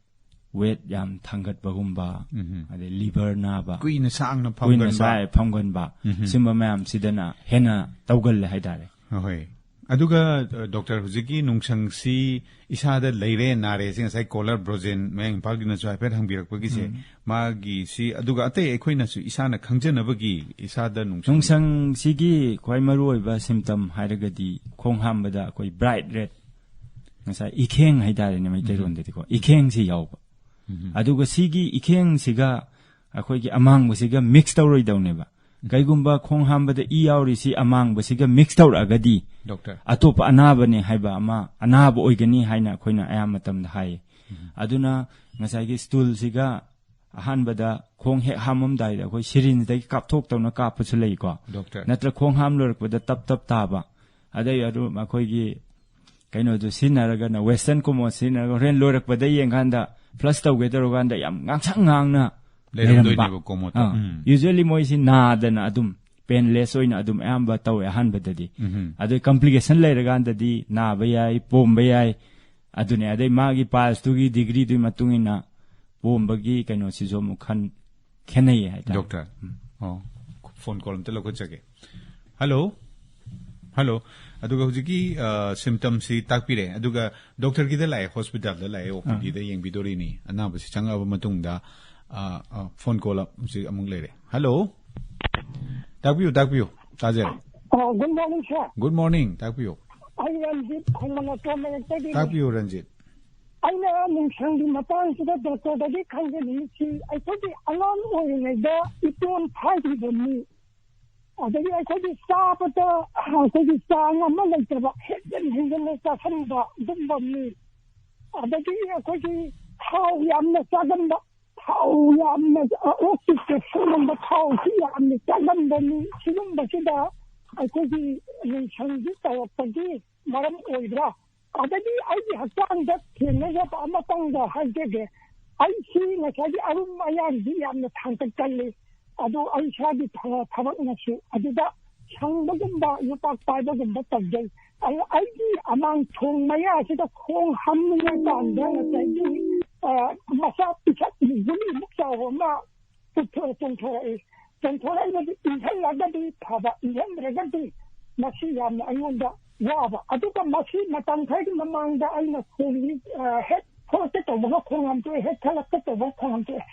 ꯋꯦꯠ ꯌꯥꯝ ꯊꯥꯡꯒꯠꯄꯒꯨꯝꯕ, ꯑꯗꯩ ꯂꯤꯚꯔ ꯅꯥꯕ, ꯀꯨꯏꯅ ꯁꯥꯡꯅ ꯀꯨꯏꯅ ꯐꯝꯒꯟꯕ꯫ ꯁꯥꯡꯅ ꯐꯝꯒꯟꯕ, ꯁꯤꯒꯨꯝꯕ ꯃꯌꯥꯝꯁꯤꯗꯅ ꯍꯦꯟꯅ ꯇꯧꯒꯜꯂꯦ ꯍꯥꯏꯇꯥꯔꯦ꯫ ꯍꯣꯏ꯫ ꯑꯗꯨꯒ, ꯑ, ꯗꯣꯛꯇꯔ, ꯍꯧꯖꯤꯛꯀꯤ ꯅꯨꯡꯁꯪꯁꯤ ꯏꯁꯥꯗ ꯂꯩꯔꯦ, ꯅꯥꯔꯦ, ꯁꯤ ꯉꯁꯥꯏ ꯀꯣꯂꯔ ꯕ꯭ꯔꯣꯖꯦꯟ, ꯃꯌꯥꯡ ꯏꯝꯐꯥꯜꯒꯤꯅꯁꯨ ꯍꯥꯏꯐꯦꯠ ꯍꯪꯕꯤꯔꯛꯄꯒꯤꯁꯦ, ꯃꯥꯒꯤꯁꯤ, ꯑꯗꯨꯒ ꯑꯇꯩ ꯑꯩꯈꯣꯏꯅꯁꯨ ꯏꯁꯥꯅ ꯈꯪꯖꯅꯕꯒꯤ ꯏꯁꯥꯗ ꯅꯨꯡꯁꯪ ꯅꯨꯡꯁꯪꯁꯤꯒꯤ ꯈ꯭ꯋꯥꯏ ꯃꯔꯨꯑꯣꯏꯕ ꯁꯤꯝꯇꯝ ꯍꯥꯏꯔꯒꯗꯤ ꯈꯣꯡ ꯍꯥꯝꯕꯗ ꯑꯩꯈꯣꯏ ꯕ꯭ꯔꯥꯏꯠ ꯔꯦꯗ, ꯉꯁꯥꯏ ꯏꯈꯦꯡ ꯍꯥꯏꯇꯥꯔꯦꯅꯦ ꯃꯩꯇꯩꯂꯣꯟꯗꯗꯤꯀꯣ, ꯏꯈꯦꯡꯁꯤ ꯌꯥꯎꯕ꯫ ꯑꯗꯨꯒ ꯁꯤꯒꯤ ꯏꯈꯦꯡꯁꯤꯒ ꯑꯩꯈꯣꯏꯒꯤ ꯑꯃꯥꯡꯕꯁꯤꯒ ꯃꯤꯛꯁ ꯇꯧꯔꯣꯏꯗꯧꯅꯦꯕ꯫ ꯀꯩꯒꯨꯝꯕ ꯈꯣꯡ ꯍꯥꯝꯕꯗ ꯏ ꯌꯥꯎꯔꯤꯁꯤ ꯑꯃꯥꯡꯕꯁꯤꯒ ꯃꯤꯛꯁ ꯇꯧꯔꯛꯑꯒꯗꯤ ꯗꯣꯛꯇꯔ꯫ ꯑꯇꯣꯞꯄ ꯑꯅꯥꯕꯅꯦ ꯍꯥꯏꯕ ꯑꯃ, ꯑꯅꯥꯕ ꯑꯣꯏꯒꯅꯤ ꯍꯥꯏꯅ ꯑꯩꯈꯣꯏꯅ ꯑꯌꯥꯝꯕ ꯃꯇꯝꯗ ꯍꯥꯏꯌꯦ꯫ ꯑꯗꯨꯅ ꯉꯁꯥꯏꯒꯤ ꯁ꯭ꯇꯨꯜꯁꯤꯒ ꯑꯍꯥꯟꯕꯗ ꯈꯣꯡ ꯍꯦꯛ ꯍꯥꯝꯃꯝꯗꯥꯏꯗ ꯑꯩꯈꯣꯏ ꯁꯤꯔꯤꯟꯁꯗꯒꯤ ꯀꯥꯞꯊꯣꯛꯇꯧꯅ ꯀꯥꯞꯄꯁꯨ ꯂꯩꯀꯣ꯫ ꯗꯣꯛꯇꯔ꯫ ꯅꯠꯇ꯭ꯔ ꯈꯣꯡ ꯍꯥꯝ ꯂꯣꯏꯔꯛꯄꯗ ꯇꯞ ꯇꯞ ꯇꯥꯕ꯫ ꯑꯗꯩ ꯑꯗꯨ ꯑꯩꯈꯣꯏꯒꯤ ꯀꯩꯅꯣꯗꯨ ꯁꯤꯖꯤꯟꯅꯔꯒꯅ, ꯋꯦꯁꯇꯔꯟ ꯀꯣꯃꯣꯠ ꯁꯤꯖꯤꯟꯅꯔꯒ ꯍꯣꯔꯦꯟ ꯂꯣꯏꯔꯛꯄꯗ ꯌꯦꯡꯀꯥꯟꯗ, ꯐ꯭ꯂꯁ ꯇꯧꯒꯦ ꯇꯧꯔꯀꯥꯟꯗ ꯌꯥꯝ ꯉꯥꯡꯁꯪ ꯉꯥꯡꯅ ꯂꯩꯔꯝꯕ꯫ ꯂꯩꯔꯝꯗꯣꯏꯅꯦꯕ ꯀꯣꯃꯣꯠꯇ꯫ ꯑꯥ꯫ ꯎꯝ꯫ Usually ꯃꯣꯏꯁꯤ ꯅꯥꯗꯅ ꯑꯗꯨꯝ ꯄꯦꯟꯂꯦꯁ ꯑꯣꯏꯅ ꯑꯗꯨꯝ ꯑꯌꯥꯝꯕ ꯇꯧꯋꯦ ꯑꯍꯥꯟꯕꯗꯗꯤ꯫ ꯑꯗꯩ ꯀꯝꯄ꯭ꯂꯤꯀꯦꯁꯟ ꯂꯩꯔꯀꯥꯟꯗꯗꯤ ꯅꯥꯕ ꯌꯥꯏ, ꯄꯣꯝꯕ ꯌꯥꯏ꯫ ꯑꯗꯨꯅꯦ꯫ ꯑꯗꯩ ꯃꯥꯒꯤ ꯄꯥꯏꯜꯁꯇꯨꯒꯤ ꯗꯤꯒ꯭ꯔꯤꯗꯨꯒꯤ ꯃꯇꯨꯡ ꯏꯟꯅ ꯄꯣꯝꯕꯒꯤ ꯀꯩꯅꯣꯁꯤꯁꯨ ꯑꯃꯨꯛ ꯈꯟ-, ꯈꯦꯠꯅꯩꯌꯦ ꯍꯥꯏꯇꯥꯔꯦ꯫ ꯗꯣꯛꯇꯔ꯫ ꯑꯣ, ꯐꯣꯟ ꯀꯣꯜ ꯑꯝꯇ ꯂꯧꯈꯠꯆꯒꯦ꯫ ꯍꯜꯂꯣ꯫ ꯍꯜꯂꯣ꯫ ꯑꯗꯨꯒ ꯍꯧꯖꯤꯛꯀꯤ, ꯑ, ꯁꯤꯝꯇꯝꯁꯤ ꯇꯥꯛꯄꯤꯔꯦ꯫ ꯑꯗꯨꯒ ꯗꯣꯛꯇꯔꯒꯤꯗ ꯂꯥꯛꯑꯦ, ꯍꯣꯁꯄꯤꯇꯥꯜꯗ ꯂꯥꯛꯑꯦ, ꯑꯣ ꯄꯤ ꯗꯤꯗ ꯌꯦꯡꯕꯤꯗꯣꯔꯤꯅꯤ꯫ ꯑꯅꯥꯕꯁꯤ ꯆꯪꯉꯛꯑꯕ ꯃꯇꯨꯡꯗ, ꯑ, ꯑ, ꯐꯣꯟ ꯀꯣꯜ ꯍꯧꯖꯤꯛ ꯑꯃꯨꯛ ꯂꯩꯔꯦ꯫ ꯍꯜꯂꯣ꯫ ꯇꯥꯛꯄꯤꯌꯨ, ꯇꯥꯛꯄꯤꯌꯨ꯫ ꯇꯥꯖꯔꯦ꯫ ꯑꯣ, good morning, sir. Good morning. ꯇꯥꯛꯄꯤꯌꯨ꯫ ꯑꯩ ꯔꯟꯖꯤꯠ ꯈꯣꯡꯃꯟ ꯑꯇꯣꯝꯕ ꯂꯩꯀꯥꯏꯗꯒꯤꯅꯤ꯫ ꯇꯥꯛꯄꯤꯌꯨ, ꯔꯟꯖꯤꯠ꯫ ꯑꯩꯅ ꯅꯨꯡꯁꯪꯒꯤ ꯃꯇꯥꯡꯁꯤꯗ ꯗꯣꯛꯇꯔꯗꯒꯤ ꯈꯪꯖꯅꯤꯡꯉꯤꯁꯤ, ꯑꯩꯈꯣꯏꯒꯤ ꯑꯉꯥꯡ ꯑꯣꯏꯔꯤꯉꯩꯗ ꯏꯇꯣꯟ ꯐꯥꯏꯈꯤꯕ ꯃꯤ, ꯑꯗꯒꯤ ꯑꯩꯈꯣꯏꯒꯤ ꯆꯥꯕꯗ ꯑꯩꯈꯣꯏꯒꯤ ꯆꯥꯡ ꯑꯃ ꯂꯩꯇꯕ, ꯍꯦꯟꯖꯤꯟ ꯍꯦꯟꯖꯤꯟꯅ ꯆꯥꯁꯤꯟꯕ ꯑꯗꯨꯝꯕ ꯃꯤ, ꯑꯗꯒꯤ ꯑꯩꯈꯣꯏꯒꯤ ꯊꯥꯎ ꯌꯥꯝꯅ ꯆꯥꯒꯟꯕ, ꯊꯥꯎ ꯌꯥꯝꯅ, ꯑꯣꯛꯀꯤ ꯀꯦꯞꯁꯨꯜꯒꯨꯝꯕ ꯊꯥꯎꯁꯤ ꯌꯥꯝꯅ ꯆꯥꯒꯟꯕ ꯃꯤ, ꯁꯤꯒꯨꯝꯕꯁꯤꯗ ꯑꯩꯈꯣꯏꯒꯤ ꯅꯨꯡꯁꯪꯁꯤ ꯇꯧꯔꯛꯄꯒꯤ ꯃꯔꯝ ꯑꯣꯏꯕ꯭ꯔꯥ? ꯑꯗꯒꯤ ꯑꯩꯒꯤ ꯍꯛꯆꯥꯡꯗ ꯊꯦꯡꯅꯖꯕ ꯑꯃꯇꯪꯗ ꯍꯥꯏꯖꯒꯦ꯫ ꯑꯩꯁꯤ ꯉꯁꯥꯏꯒꯤ ꯑꯔꯨꯝ ꯑꯌꯥꯡꯗꯤ ꯌꯥꯝꯅ ꯊꯥꯡꯒꯠꯀꯜꯂꯤ, ꯑꯗꯣ ꯑꯩ ꯏꯁꯥꯒꯤ ꯊ-, ꯊꯕꯛꯅꯁꯨ ꯑꯗꯨꯗ ꯁꯪꯕꯒꯨꯝꯕ, ꯌꯣꯄꯥꯛ ꯄꯥꯏꯕꯒꯨꯝꯕ ꯇꯧꯖꯩ꯫ ꯑꯗꯣ ꯑꯩꯒꯤ ꯑꯃꯥꯡ ꯊꯣꯡ ꯃꯌꯥꯁꯤꯗ ꯈꯣꯡ ꯍꯥꯝꯅꯤꯡꯉꯀꯥꯟꯗ ꯉꯁꯥꯏꯒꯤ, ꯑ, ꯃꯆꯥ ꯄꯤꯁꯛ ꯒꯨꯂꯤꯃꯨꯛ ꯆꯥꯎꯕ ꯑꯃ ꯆꯣꯡꯊꯣꯔꯛ-, ꯆꯣꯡꯊꯣꯔꯛꯏ꯫ ꯆꯣꯡꯊꯣꯔꯛꯏꯕꯗꯤ ꯏꯪꯍꯜꯂꯒꯗꯤ ꯐꯕ, ꯏꯪꯍꯟꯗ꯭ꯔꯒꯗꯤ ꯃꯁꯤ ꯌꯥꯝꯅ ꯑꯩꯉꯣꯟꯗ ꯋꯥꯕ꯫ ꯑꯗꯨꯒ ꯃꯁꯤ ꯃꯇꯝ ꯈꯔꯒꯤ ꯃꯃꯥꯡꯗ ꯑꯩꯅ ꯈꯣꯡ, ꯑ, ꯍꯦꯛ ꯊꯣꯛꯂꯛꯀꯦ ꯇꯧꯕꯒ ꯈꯣꯡ ꯍꯥꯝꯇꯣꯛꯑꯦ, ꯍꯦꯛ ꯊꯣꯛꯂꯛꯀꯦ ꯇꯧꯕꯒ ꯈꯣꯡ ꯍꯥꯝꯇꯣꯛꯑꯦ꯫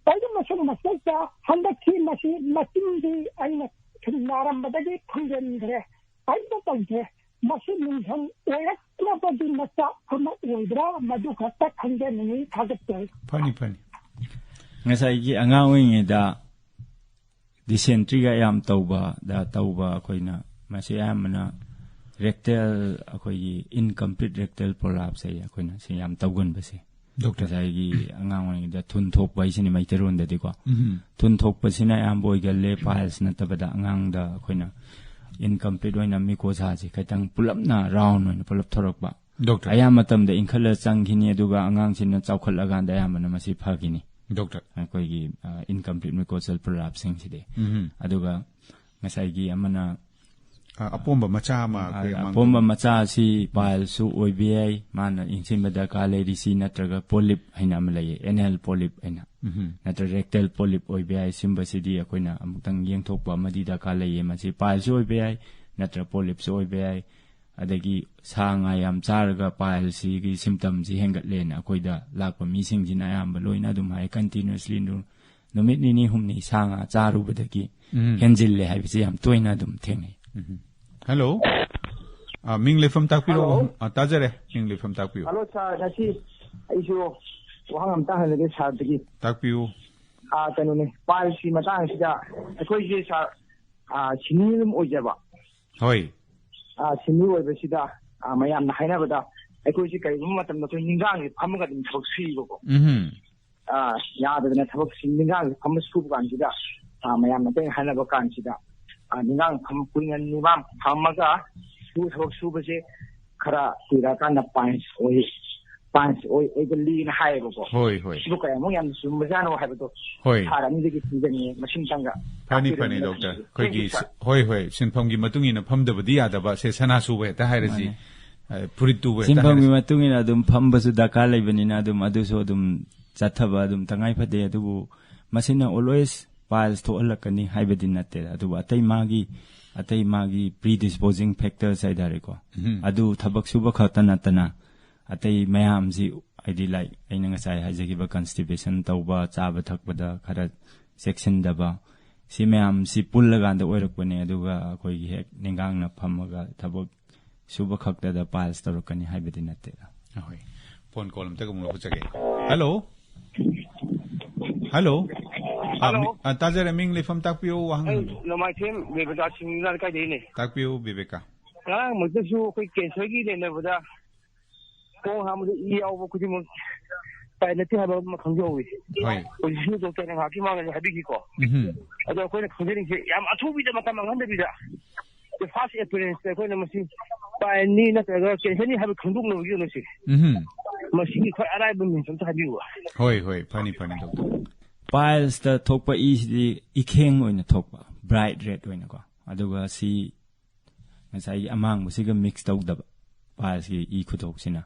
ꯇꯧꯗ꯭ꯔꯃꯁꯨ ꯃꯁꯤꯗ ꯍꯟꯗꯛꯀꯤ ꯃꯁꯤ ꯃꯆꯤꯟꯗꯤ ꯑꯩꯅ ꯁꯨꯝ ꯅꯥꯔꯝꯕꯗꯒꯤ ꯊꯨꯡꯖꯤꯟꯈ꯭ꯔꯦ꯫ ꯀꯔꯤꯝꯇ ꯇꯧꯗ꯭ꯔꯦ꯫ ꯃꯁꯤ ꯅꯨꯡꯁꯪ ꯑꯣꯏꯔꯛꯅꯕꯒꯤ ꯃꯆꯥꯛ ꯑꯃ ꯑꯣꯏꯕ꯭ꯔꯥ? ꯃꯗꯨ ꯈꯛꯇ ꯈꯪꯖꯅꯤꯡꯏ꯫ ꯊꯥꯒꯠꯆꯔꯤ꯫ ꯐꯅꯤ, ꯐꯅꯤ꯫ ꯉꯁꯥꯏꯒꯤ ꯑꯉꯥꯡ ꯑꯣꯏꯔꯤꯉꯩꯗ ꯗꯤꯁꯦꯟꯇ꯭ꯔꯤꯒ ꯌꯥꯝ ꯇꯧꯕꯗ ꯇꯧꯕ ꯑꯩꯈꯣꯏꯅ ꯃꯁꯤ ꯑꯌꯥꯝꯕꯅ ꯔꯦꯛꯇꯦꯜ, ꯑꯩꯈꯣꯏꯒꯤ ꯏꯟꯀꯝꯄ꯭ꯂꯤꯠ ꯔꯦꯛꯇꯦꯜ ꯄ꯭ꯔꯣꯂꯥꯞꯁ ꯍꯥꯏꯌꯦ ꯑꯩꯈꯣꯏꯅ ꯁꯤ ꯌꯥꯝ ꯇꯧꯒꯟꯕꯁꯦ꯫ ꯗꯣꯛꯇꯔ꯫ ꯉꯁꯥꯏꯒꯤ ꯑꯉꯥꯡ ꯑꯣꯏꯔꯤꯉꯩꯗ ꯊꯨꯟ ꯊꯣꯛꯄ ꯍꯥꯏꯁꯤꯅꯤ ꯃꯩꯇꯩꯔꯣꯟꯗꯗꯤꯀꯣ꯫ ꯎꯝ꯫ ꯊꯨꯟ ꯊꯣꯛꯄꯁꯤꯅ ꯑꯌꯥꯝꯕ ꯑꯣꯏꯒꯜꯂꯦ, ꯄꯥꯏꯜꯁ ꯅꯠꯇꯕꯗ ꯑꯉꯥꯡꯗ ꯑꯩꯈꯣꯏꯅ ꯏꯟꯀꯝꯄ꯭ꯂꯤꯠ ꯑꯣꯏꯅ ꯃꯤꯀꯣꯁꯥꯁꯦ ꯈꯤꯇꯪ ꯄꯨꯂꯞꯅ ꯔꯥꯎꯟ ꯑꯣꯏꯅ ꯄꯨꯂꯞ ꯊꯣꯔꯛꯄ꯫ ꯗꯣꯛꯇꯔ꯫ ꯑꯌꯥꯝꯕ ꯃꯇꯝꯗ ꯏꯟꯈꯠꯂ ꯆꯪꯈꯤꯅꯤ, ꯑꯗꯨꯒ ꯑꯉꯥꯡꯁꯤꯅ ꯆꯥꯎꯈꯠꯂꯀꯥꯟꯗ ꯑꯌꯥꯝꯕꯅ ꯃꯁꯤ ꯐꯈꯤꯅꯤ꯫ ꯗꯣꯛꯇꯔ꯫ ꯑꯩꯈꯣꯏꯒꯤ, ꯑ, ꯏꯟꯀꯝꯄ꯭ꯂꯤꯠ ꯃꯤꯀꯣꯁꯦꯜ ꯄ꯭ꯔꯣꯂꯥꯞꯁꯤꯡꯁꯤꯗꯤ꯫ ꯎꯝ꯫ ꯑꯗꯨꯒ ꯉꯁꯥꯏꯒꯤ ꯑꯃꯅ ꯑ, ꯑꯄꯣꯝꯕ ꯃꯆꯥ ꯑꯃ ꯑ, ꯑꯩꯈꯣꯏ ꯑꯃꯥꯡ-, ꯑꯄꯣꯝꯕ ꯃꯆꯥ ꯑꯁꯤ ꯄꯥꯏꯜꯁꯨ ꯑꯣꯏꯕ ꯌꯥꯏ, ꯃꯥꯅ ꯌꯦꯡꯁꯤꯟꯕ ꯗꯔꯀꯥꯔ ꯂꯩꯔꯤꯁꯤ, ꯅꯠꯇ꯭ꯔꯒ ꯄꯣꯂꯤꯞ ꯍꯥꯏꯅ ꯑꯃ ꯂꯩꯌꯦ, ꯑꯦꯅꯦꯜ ꯄꯣꯂꯤꯞ ꯍꯥꯏꯅ, ꯎꯝ꯫ ꯅꯠꯇ꯭ꯔꯒ ꯔꯦꯛꯇꯦꯜ ꯄꯣꯂꯤꯞ ꯑꯣꯏꯕ ꯌꯥꯏ꯫ ꯁꯤꯒꯨꯝꯕꯁꯤꯗꯤ ꯑꯩꯈꯣꯏꯅ ꯑꯃꯨꯛꯇꯪ ꯌꯦꯡꯊꯣꯛꯄ ꯑꯃꯗꯤ ꯗꯔꯀꯥꯔ ꯂꯩꯌꯦ꯫ ꯃꯁꯤ ꯄꯥꯏꯜꯁꯨ ꯑꯣꯏꯕ ꯌꯥꯏ, ꯅꯠꯇ꯭ꯔꯒ ꯄꯣꯂꯤꯞꯁꯨ ꯑꯣꯏꯕ ꯌꯥꯏ꯫ ꯑꯗꯒꯤ ꯁꯥ ꯉꯥ ꯌꯥꯝ ꯆꯥꯔꯒ ꯄꯥꯏꯜꯁꯤꯒꯤ ꯁꯤꯝꯇꯝꯁꯤ ꯍꯦꯟꯒꯠꯂꯦꯅ ꯑꯩꯈꯣꯏꯗ ꯂꯥꯛꯄ ꯃꯤꯁꯤꯡꯁꯤꯅ ꯑꯌꯥꯝꯕ ꯂꯣꯏꯅ ꯑꯗꯨꯝ ꯍꯥꯏ, ꯀꯟꯇꯤꯅ꯭ꯌꯨꯁꯂꯤ ꯅꯨꯃꯤꯠ ꯅꯤꯅꯤ ꯍꯨꯝꯅꯤ ꯁꯥ ꯉꯥ ꯆꯥꯔꯨꯕꯗꯒꯤ ꯎꯝ꯫ ꯍꯦꯟꯖꯤꯜꯂꯦ ꯍꯥꯏꯕꯁꯤ ꯌꯥꯝ ꯇꯣꯏꯅ ꯑꯗꯨꯝ ꯊꯦꯡꯅꯩ꯫ ꯎꯝ꯫ ꯍꯜꯂꯣ꯫ ꯑ, ꯃꯤꯡ ꯂꯩꯐꯝ ꯇꯥꯛꯄꯤꯔꯛꯑꯣ꯫ ꯍꯜꯂꯣ꯫ ꯑ, ꯇꯥꯖꯔꯦ꯫ ꯃꯤꯡ ꯂꯩꯐꯝ ꯇꯥꯛꯄꯤꯌꯨ꯫ ꯍꯜꯂꯣ ꯁꯥꯔ, ꯉꯁꯤ ꯑꯩꯁꯨ ꯋꯥꯍꯪ ꯑꯝꯇ ꯍꯪꯖꯒꯦ ꯁꯥꯔꯗꯒꯤ꯫ ꯇꯥꯛꯄꯤꯌꯨ꯫ ꯑ, ꯀꯩꯅꯣꯅꯦ, ꯄꯥꯏꯜꯁꯀꯤ ꯃꯇꯥꯡꯁꯤꯗ ꯑꯩꯈꯣꯏꯁꯦ ꯁꯥꯔ, ꯁꯤꯅꯤ ꯑꯗꯨꯝ ꯑꯣꯏꯖꯕ꯫ ꯍꯣꯏ꯫ ꯁꯤꯅꯤ ꯑꯣꯏꯕꯁꯤꯗ ꯃꯌꯥꯝꯅ ꯍꯥꯏꯅꯕꯗ ꯑꯩꯈꯣꯏꯁꯤ ꯀꯔꯤꯒꯨꯝꯕ ꯃꯇꯝꯗ ꯑꯩꯈꯣꯏ ꯅꯤꯡꯒꯥꯡꯁꯦ ꯐꯝꯃꯒ ꯑꯗꯨꯝ ꯊꯕꯛ ꯁꯨꯏꯕꯀꯣ꯫ ꯎꯝ꯫ ꯌꯥꯗꯗꯅ ꯊꯕꯛꯁꯤ ꯅꯤꯡꯒꯥꯡꯁꯦ ꯐꯝꯃ ꯁꯨꯕ ꯀꯥꯟꯁꯤꯗ ꯃꯌꯥꯝꯅ ꯑꯇꯩ ꯍꯥꯏꯅꯕ ꯀꯥꯟꯁꯤꯗ ꯅꯤꯡꯒꯥꯡ ꯐꯝ ꯀꯨꯏꯅ ꯅꯤꯡꯒꯥꯡ ꯐꯝꯃꯒ ꯁꯨ ꯊꯕꯛ ꯁꯨꯕꯁꯦ ꯈꯔ ꯀꯨꯏꯔꯛꯑꯀꯥꯟꯗ ꯄꯥꯏꯟꯁ ꯑꯣꯏ ꯄꯥꯏꯟꯁ ꯑꯣꯏ ꯑꯣꯏꯒꯜꯂꯤꯅ ꯍꯥꯏꯌꯦꯕꯀꯣ꯫ ꯍꯣꯏ, ꯍꯣꯏ꯫ ꯁꯤꯕꯨ ꯀꯌꯥꯃꯨꯛ ꯌꯥꯝꯅ ꯆꯨꯝꯕꯖꯥꯠꯅꯣ ꯍꯥꯏꯕꯗꯣ ꯍꯣꯏ꯫ ꯁꯥꯔ ꯑꯅꯤꯗꯒꯤ ꯈꯪꯖꯅꯤꯡꯉꯦ ꯃꯁꯤꯡꯇꯪꯒ ꯐꯅꯤ, ꯇꯥꯛꯄꯤꯔꯝꯕꯅ ꯐꯅꯤ, ꯗꯣꯛꯇꯔ꯫ Thank you, ꯑꯩꯈꯣꯏꯒꯤ sir. ꯍꯣꯏ, ꯍꯣꯏ, ꯁꯤꯟꯐꯝꯒꯤ ꯃꯇꯨꯡ ꯏꯟꯅ ꯐꯝꯗꯕꯗꯤ ꯌꯥꯗꯕ, ꯁꯦ ꯁꯅꯥ ꯁꯨꯕ ꯍꯦꯛꯇ ꯍꯥꯏꯔꯁꯤ, ꯃꯥꯅꯦ꯫ ꯑ, ꯐꯨꯔꯤꯠ ꯇꯨꯕ ꯍꯦꯛꯇ ꯁꯤꯟꯐꯝꯒꯤ ꯍꯥꯏꯔꯁꯤ꯫ ꯃꯇꯨꯡ ꯏꯟꯅ ꯑꯗꯨꯝ ꯐꯝꯕꯁꯨ ꯗꯔꯀꯥꯔ ꯂꯩꯕꯅꯤꯅ ꯑꯗꯨꯝ ꯑꯗꯨꯁꯨ ꯑꯗꯨꯝ ꯆꯠꯊꯕ ꯑꯗꯨꯝ ꯇꯉꯥꯏ ꯐꯗꯦ꯫ ꯑꯗꯨꯕꯨ ꯃꯁꯤꯅ always piles ꯊꯣꯛꯍꯜꯂꯛꯀꯅꯤ ꯍꯥꯏꯕꯗꯤ ꯅꯠꯇꯦ꯫ ꯑꯗꯨꯕꯨ ꯑꯇꯩ ꯃꯥꯒꯤ ꯑꯇꯩ ꯃꯥꯒꯤ predisposing factors ꯍꯥꯏꯇꯥꯔꯦꯀꯣ꯫ ꯎꯝ꯫ ꯑꯗꯨ ꯊꯕꯛ ꯁꯨꯕ ꯈꯛꯇ ꯅꯠꯇꯅ ꯑꯇꯩ ꯃꯌꯥꯝꯁꯤ, ꯍꯥꯏꯗꯤ, like, ꯑꯩꯅ ꯉꯁꯥꯏ ꯍꯥꯏꯖꯈꯤꯕ constipation ꯇꯧꯕ, ꯆꯥꯕ ꯊꯛꯄꯗ ꯈꯔ ꯆꯦꯛꯁꯤꯟꯗꯕ, ꯁꯤ ꯃꯌꯥꯝꯁꯤ ꯄꯨꯜꯂꯀꯥꯟꯗ ꯑꯣꯏꯔꯛꯄꯅꯦ꯫ ꯑꯗꯨꯒ ꯑꯩꯈꯣꯏꯒꯤ ꯍꯦꯛ ꯅꯤꯡꯒꯥꯡꯅ ꯐꯝꯃꯒ ꯊꯕꯛ ꯁꯨꯕ ꯈꯛꯇꯗ piles ꯇꯧꯔꯛꯀꯅꯤ ꯍꯥꯏꯕꯗꯤ ꯅꯠꯇꯦꯗ꯫ ꯍꯣꯏ꯫ ꯐꯣꯟ ꯀꯣꯜ ꯑꯝꯇꯒ ꯑꯃꯨꯛ ꯂꯧꯈꯠꯆꯒꯦ꯫ ꯍꯜꯂꯣ꯫ ꯍꯜꯂꯣ꯫ ꯑ, ꯍꯜꯂꯣ꯫ ꯃꯤ-, ꯑ, ꯇꯥꯖꯔꯦ, ꯃꯤꯡ ꯂꯩꯐꯝ ꯇꯥꯛꯄꯤꯌꯨ, ꯋꯥꯍꯪ ꯑꯩ ꯍꯪꯕꯤꯌꯨ꯫ ꯅꯣꯡꯃꯥꯏꯊꯦꯝ ꯕꯦꯕꯤꯀꯥ ꯁꯤꯡꯅ ꯀꯥꯏꯗꯩꯅꯦ꯫ ꯇꯥꯛꯄꯤꯌꯨ, ꯕꯤꯕꯦꯀꯥ꯫ ꯉꯔꯥꯡꯃꯛꯇꯁꯨ ꯑꯩꯈꯣꯏ ꯀꯦꯟꯁꯔꯒꯤ ꯂꯩꯅꯕꯗ ꯈꯣꯡ ꯍꯥꯝꯕꯗ ꯏ ꯌꯥꯎꯕ ꯈꯨꯗꯤꯡꯃꯛ piles ꯅꯠꯇꯦ ꯍꯥꯏꯕ ꯑꯃ ꯈꯪꯖꯍꯧꯋꯤ꯫ ꯍꯣꯏ꯫ ꯍꯧꯖꯤꯛꯁꯨ ꯗꯣꯛꯇꯔꯅ ꯉꯥꯏꯍꯥꯛꯀꯤ ꯃꯃꯥꯡꯗ ꯍꯥꯏꯕꯤꯈꯤꯀꯣ꯫ ꯎꯝ꯫ ꯑꯗꯣ ꯑꯩꯈꯣꯏꯅ ꯈꯪꯖꯅꯤꯡꯁꯦ ꯌꯥꯝ ꯑꯊꯨꯕꯤꯗ ꯃꯇꯝ ꯃꯥꯡꯍꯟꯗꯕꯤꯗ the first appearance ꯇ ꯑꯩꯈꯣꯏꯅ ꯃꯁꯤ piles ꯅꯤ ꯅꯠꯇ꯭ꯔꯒ ꯀꯦꯟꯁꯔꯅꯤ ꯍꯥꯏꯕ ꯈꯪꯗꯣꯛꯅꯕꯒꯤ ꯀꯩꯅꯣꯁꯦ꯫ ꯎꯝ꯫ ꯃꯁꯤꯒꯤ ꯈ꯭ꯋꯥꯏ ꯑꯔꯥꯏꯕ means ꯑꯝꯇ ꯍꯥꯏꯕꯤꯌꯨꯕ꯫ ꯍꯣꯏ, ꯍꯣꯏ, ꯐꯅꯤ, ꯐꯅꯤ, ꯗꯣꯛꯇꯔ꯫ Piles ꯇ ꯊꯣꯛꯄ ꯏꯁꯤꯗꯤ ꯏꯈꯦꯡ ꯑꯣꯏꯅ ꯊꯣꯛꯄ, bright red ꯑꯣꯏꯅꯀꯣ꯫ ꯑꯗꯨꯒ ꯁꯤ ꯉꯁꯥꯏꯒꯤ ꯑꯃꯥꯡꯕꯁꯤꯒ mix ꯇꯧꯗꯕ, piles ꯀꯤ ꯏ ꯈꯨꯊꯣꯛꯁꯤꯅ꯫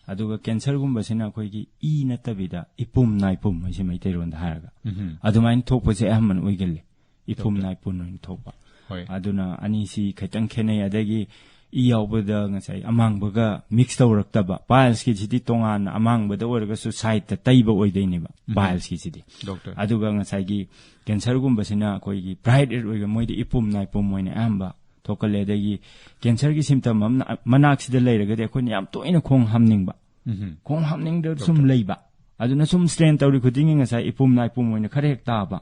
ꯑꯗꯨꯒ ꯀꯦꯟꯁꯔꯒꯨꯝꯕꯁꯤꯅ ꯑꯩꯈꯣꯏꯒꯤ ꯏ ꯅꯠꯇꯕꯤꯗ ꯏꯄꯨꯝ ꯅꯥꯏꯄꯨꯝ ꯍꯥꯏꯁꯦ ꯃꯩꯇꯩꯔꯣꯟꯗ ꯍꯥꯏꯔꯒ꯫ ꯎꯝ꯫ ꯑꯗꯨꯃꯥꯏꯅ ꯊꯣꯛꯄꯁꯦ ꯑꯌꯥꯝꯕꯅ ꯑꯣꯏꯒꯜꯂꯦ꯫ ꯏꯄꯨꯝ ꯗꯣꯛꯇꯔ꯫ ꯅꯥꯏꯄꯨꯝ ꯑꯣꯏꯅ ꯊꯣꯛꯄ꯫ ꯍꯣꯏ꯫ ꯑꯗꯨꯅ ꯑꯅꯤꯁꯤ ꯈꯤꯇꯪ ꯈꯦꯠꯅꯩ꯫ ꯑꯗꯒꯤ ꯏ ꯌꯥꯎꯕꯗ ꯉꯁꯥꯏ ꯑꯃꯥꯡꯕꯒ mix ꯇꯧꯔꯛꯇꯕ, piles ꯀꯤꯁꯤꯗꯤ ꯇꯣꯉꯥꯟꯅ ꯑꯃꯥꯡꯕꯗ ꯑꯣꯏꯔꯒꯁꯨ side ꯇ ꯇꯩꯕ ꯑꯣꯏꯗꯣꯏꯅꯦꯕ, ꯎꯝ꯫ piles ꯀꯤꯁꯤꯗꯤ꯫ ꯗꯣꯛꯇꯔ꯫ ꯑꯗꯨꯒ ꯉꯁꯥꯏꯒꯤ ꯀꯦꯟꯁꯔꯒꯨꯝꯕꯁꯤꯅ ꯑꯩꯈꯣꯏꯒꯤ bright red ꯑꯣꯏꯕ, ꯃꯣꯏꯗꯤ ꯏꯄꯨꯝ ꯅꯥꯏꯄꯨꯝ ꯑꯣꯏꯅ ꯑꯌꯥꯝꯕ ꯊꯣꯛꯀꯜꯂꯦ꯫ ꯑꯗꯒꯤ ꯀꯦꯟꯁꯔꯒꯤ symptom ꯑꯃꯅ ꯃꯅꯥꯛꯁꯤꯗ ꯂꯩꯔꯒꯗꯤ ꯑꯩꯈꯣꯏꯅ ꯌꯥꯝ ꯇꯣꯏꯅ ꯈꯣꯡ ꯍꯥꯝꯅꯤꯡꯕ, ꯎꯝ꯫ ꯈꯣꯡ ꯍꯥꯝꯅꯤꯡꯗ ꯁꯨꯝ ꯂꯩꯕ, ꯑꯗꯨꯅ ꯁꯨꯝ strain ꯇꯧꯔꯤ ꯈꯨꯗꯤꯡꯒꯤ ꯉꯁꯥꯏ ꯏꯄꯨꯝ ꯅꯥꯏꯄꯨꯝ ꯑꯣꯏꯅ ꯈꯔ ꯍꯦꯛ ꯇꯥꯕ,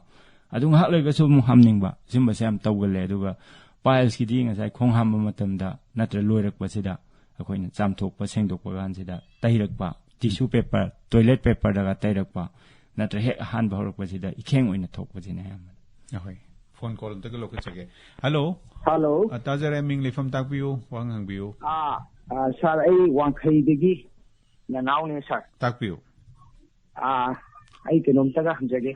ꯑꯗꯨ ꯉꯥꯏꯍꯥꯛ ꯂꯩꯔꯒꯁꯨ ꯑꯃꯨꯛ ꯍꯥꯝꯅꯤꯡꯕ, ꯁꯤꯒꯨꯝꯕꯁꯦ ꯌꯥꯝ ꯇꯧꯒꯜꯂꯦ꯫ ꯑꯗꯨꯒ piles ꯀꯤꯗꯤ ꯉꯁꯥꯏ ꯈꯣꯡ ꯍꯥꯝꯕ ꯃꯇꯝꯗ ꯅꯠꯇ꯭ꯔ ꯂꯣꯏꯔꯛꯄꯁꯤꯗ ꯑꯩꯈꯣꯏꯅ ꯆꯥꯝꯊꯣꯛꯄ, ꯁꯦꯡꯗꯣꯛꯄ ꯀꯥꯟꯁꯤꯗ ꯇꯩꯔꯛꯄ, tissue paper, toilet paperꯗꯒ ꯇꯩꯔꯛꯄ, ꯅꯠꯇ꯭ꯔ ꯍꯦꯛ ꯑꯍꯥꯟꯕ ꯍꯧꯔꯛꯄꯁꯤꯗ ꯏꯈꯦꯡ ꯑꯣꯏꯅ ꯊꯣꯛꯄꯁꯤꯅ ꯑꯌꯥꯝꯕꯅ꯫ ꯑꯩꯈꯣꯏ phone call ꯑꯝꯇꯒ ꯂꯧꯈꯠꯆꯒꯦ꯫ Hello꯫ Hello꯫ ꯑ, ꯇꯥꯖꯔꯦ, ꯃꯤꯡ ꯂꯩꯐꯝ ꯇꯥꯛꯄꯤꯌꯨ, ꯋꯥꯍꯪ ꯍꯪꯕꯤꯌꯨ꯫ ꯑꯥ, ꯑꯥ, sir, ꯑꯩ ꯋꯥꯡꯈꯩꯗꯒꯤ ꯅꯅꯥꯎꯅꯦ, sir꯫ ꯇꯥꯛꯄꯤꯌꯨ꯫ ꯑꯥ, ꯑꯩ ꯀꯩꯅꯣꯝꯇꯒ ꯍꯪꯖꯒꯦ꯫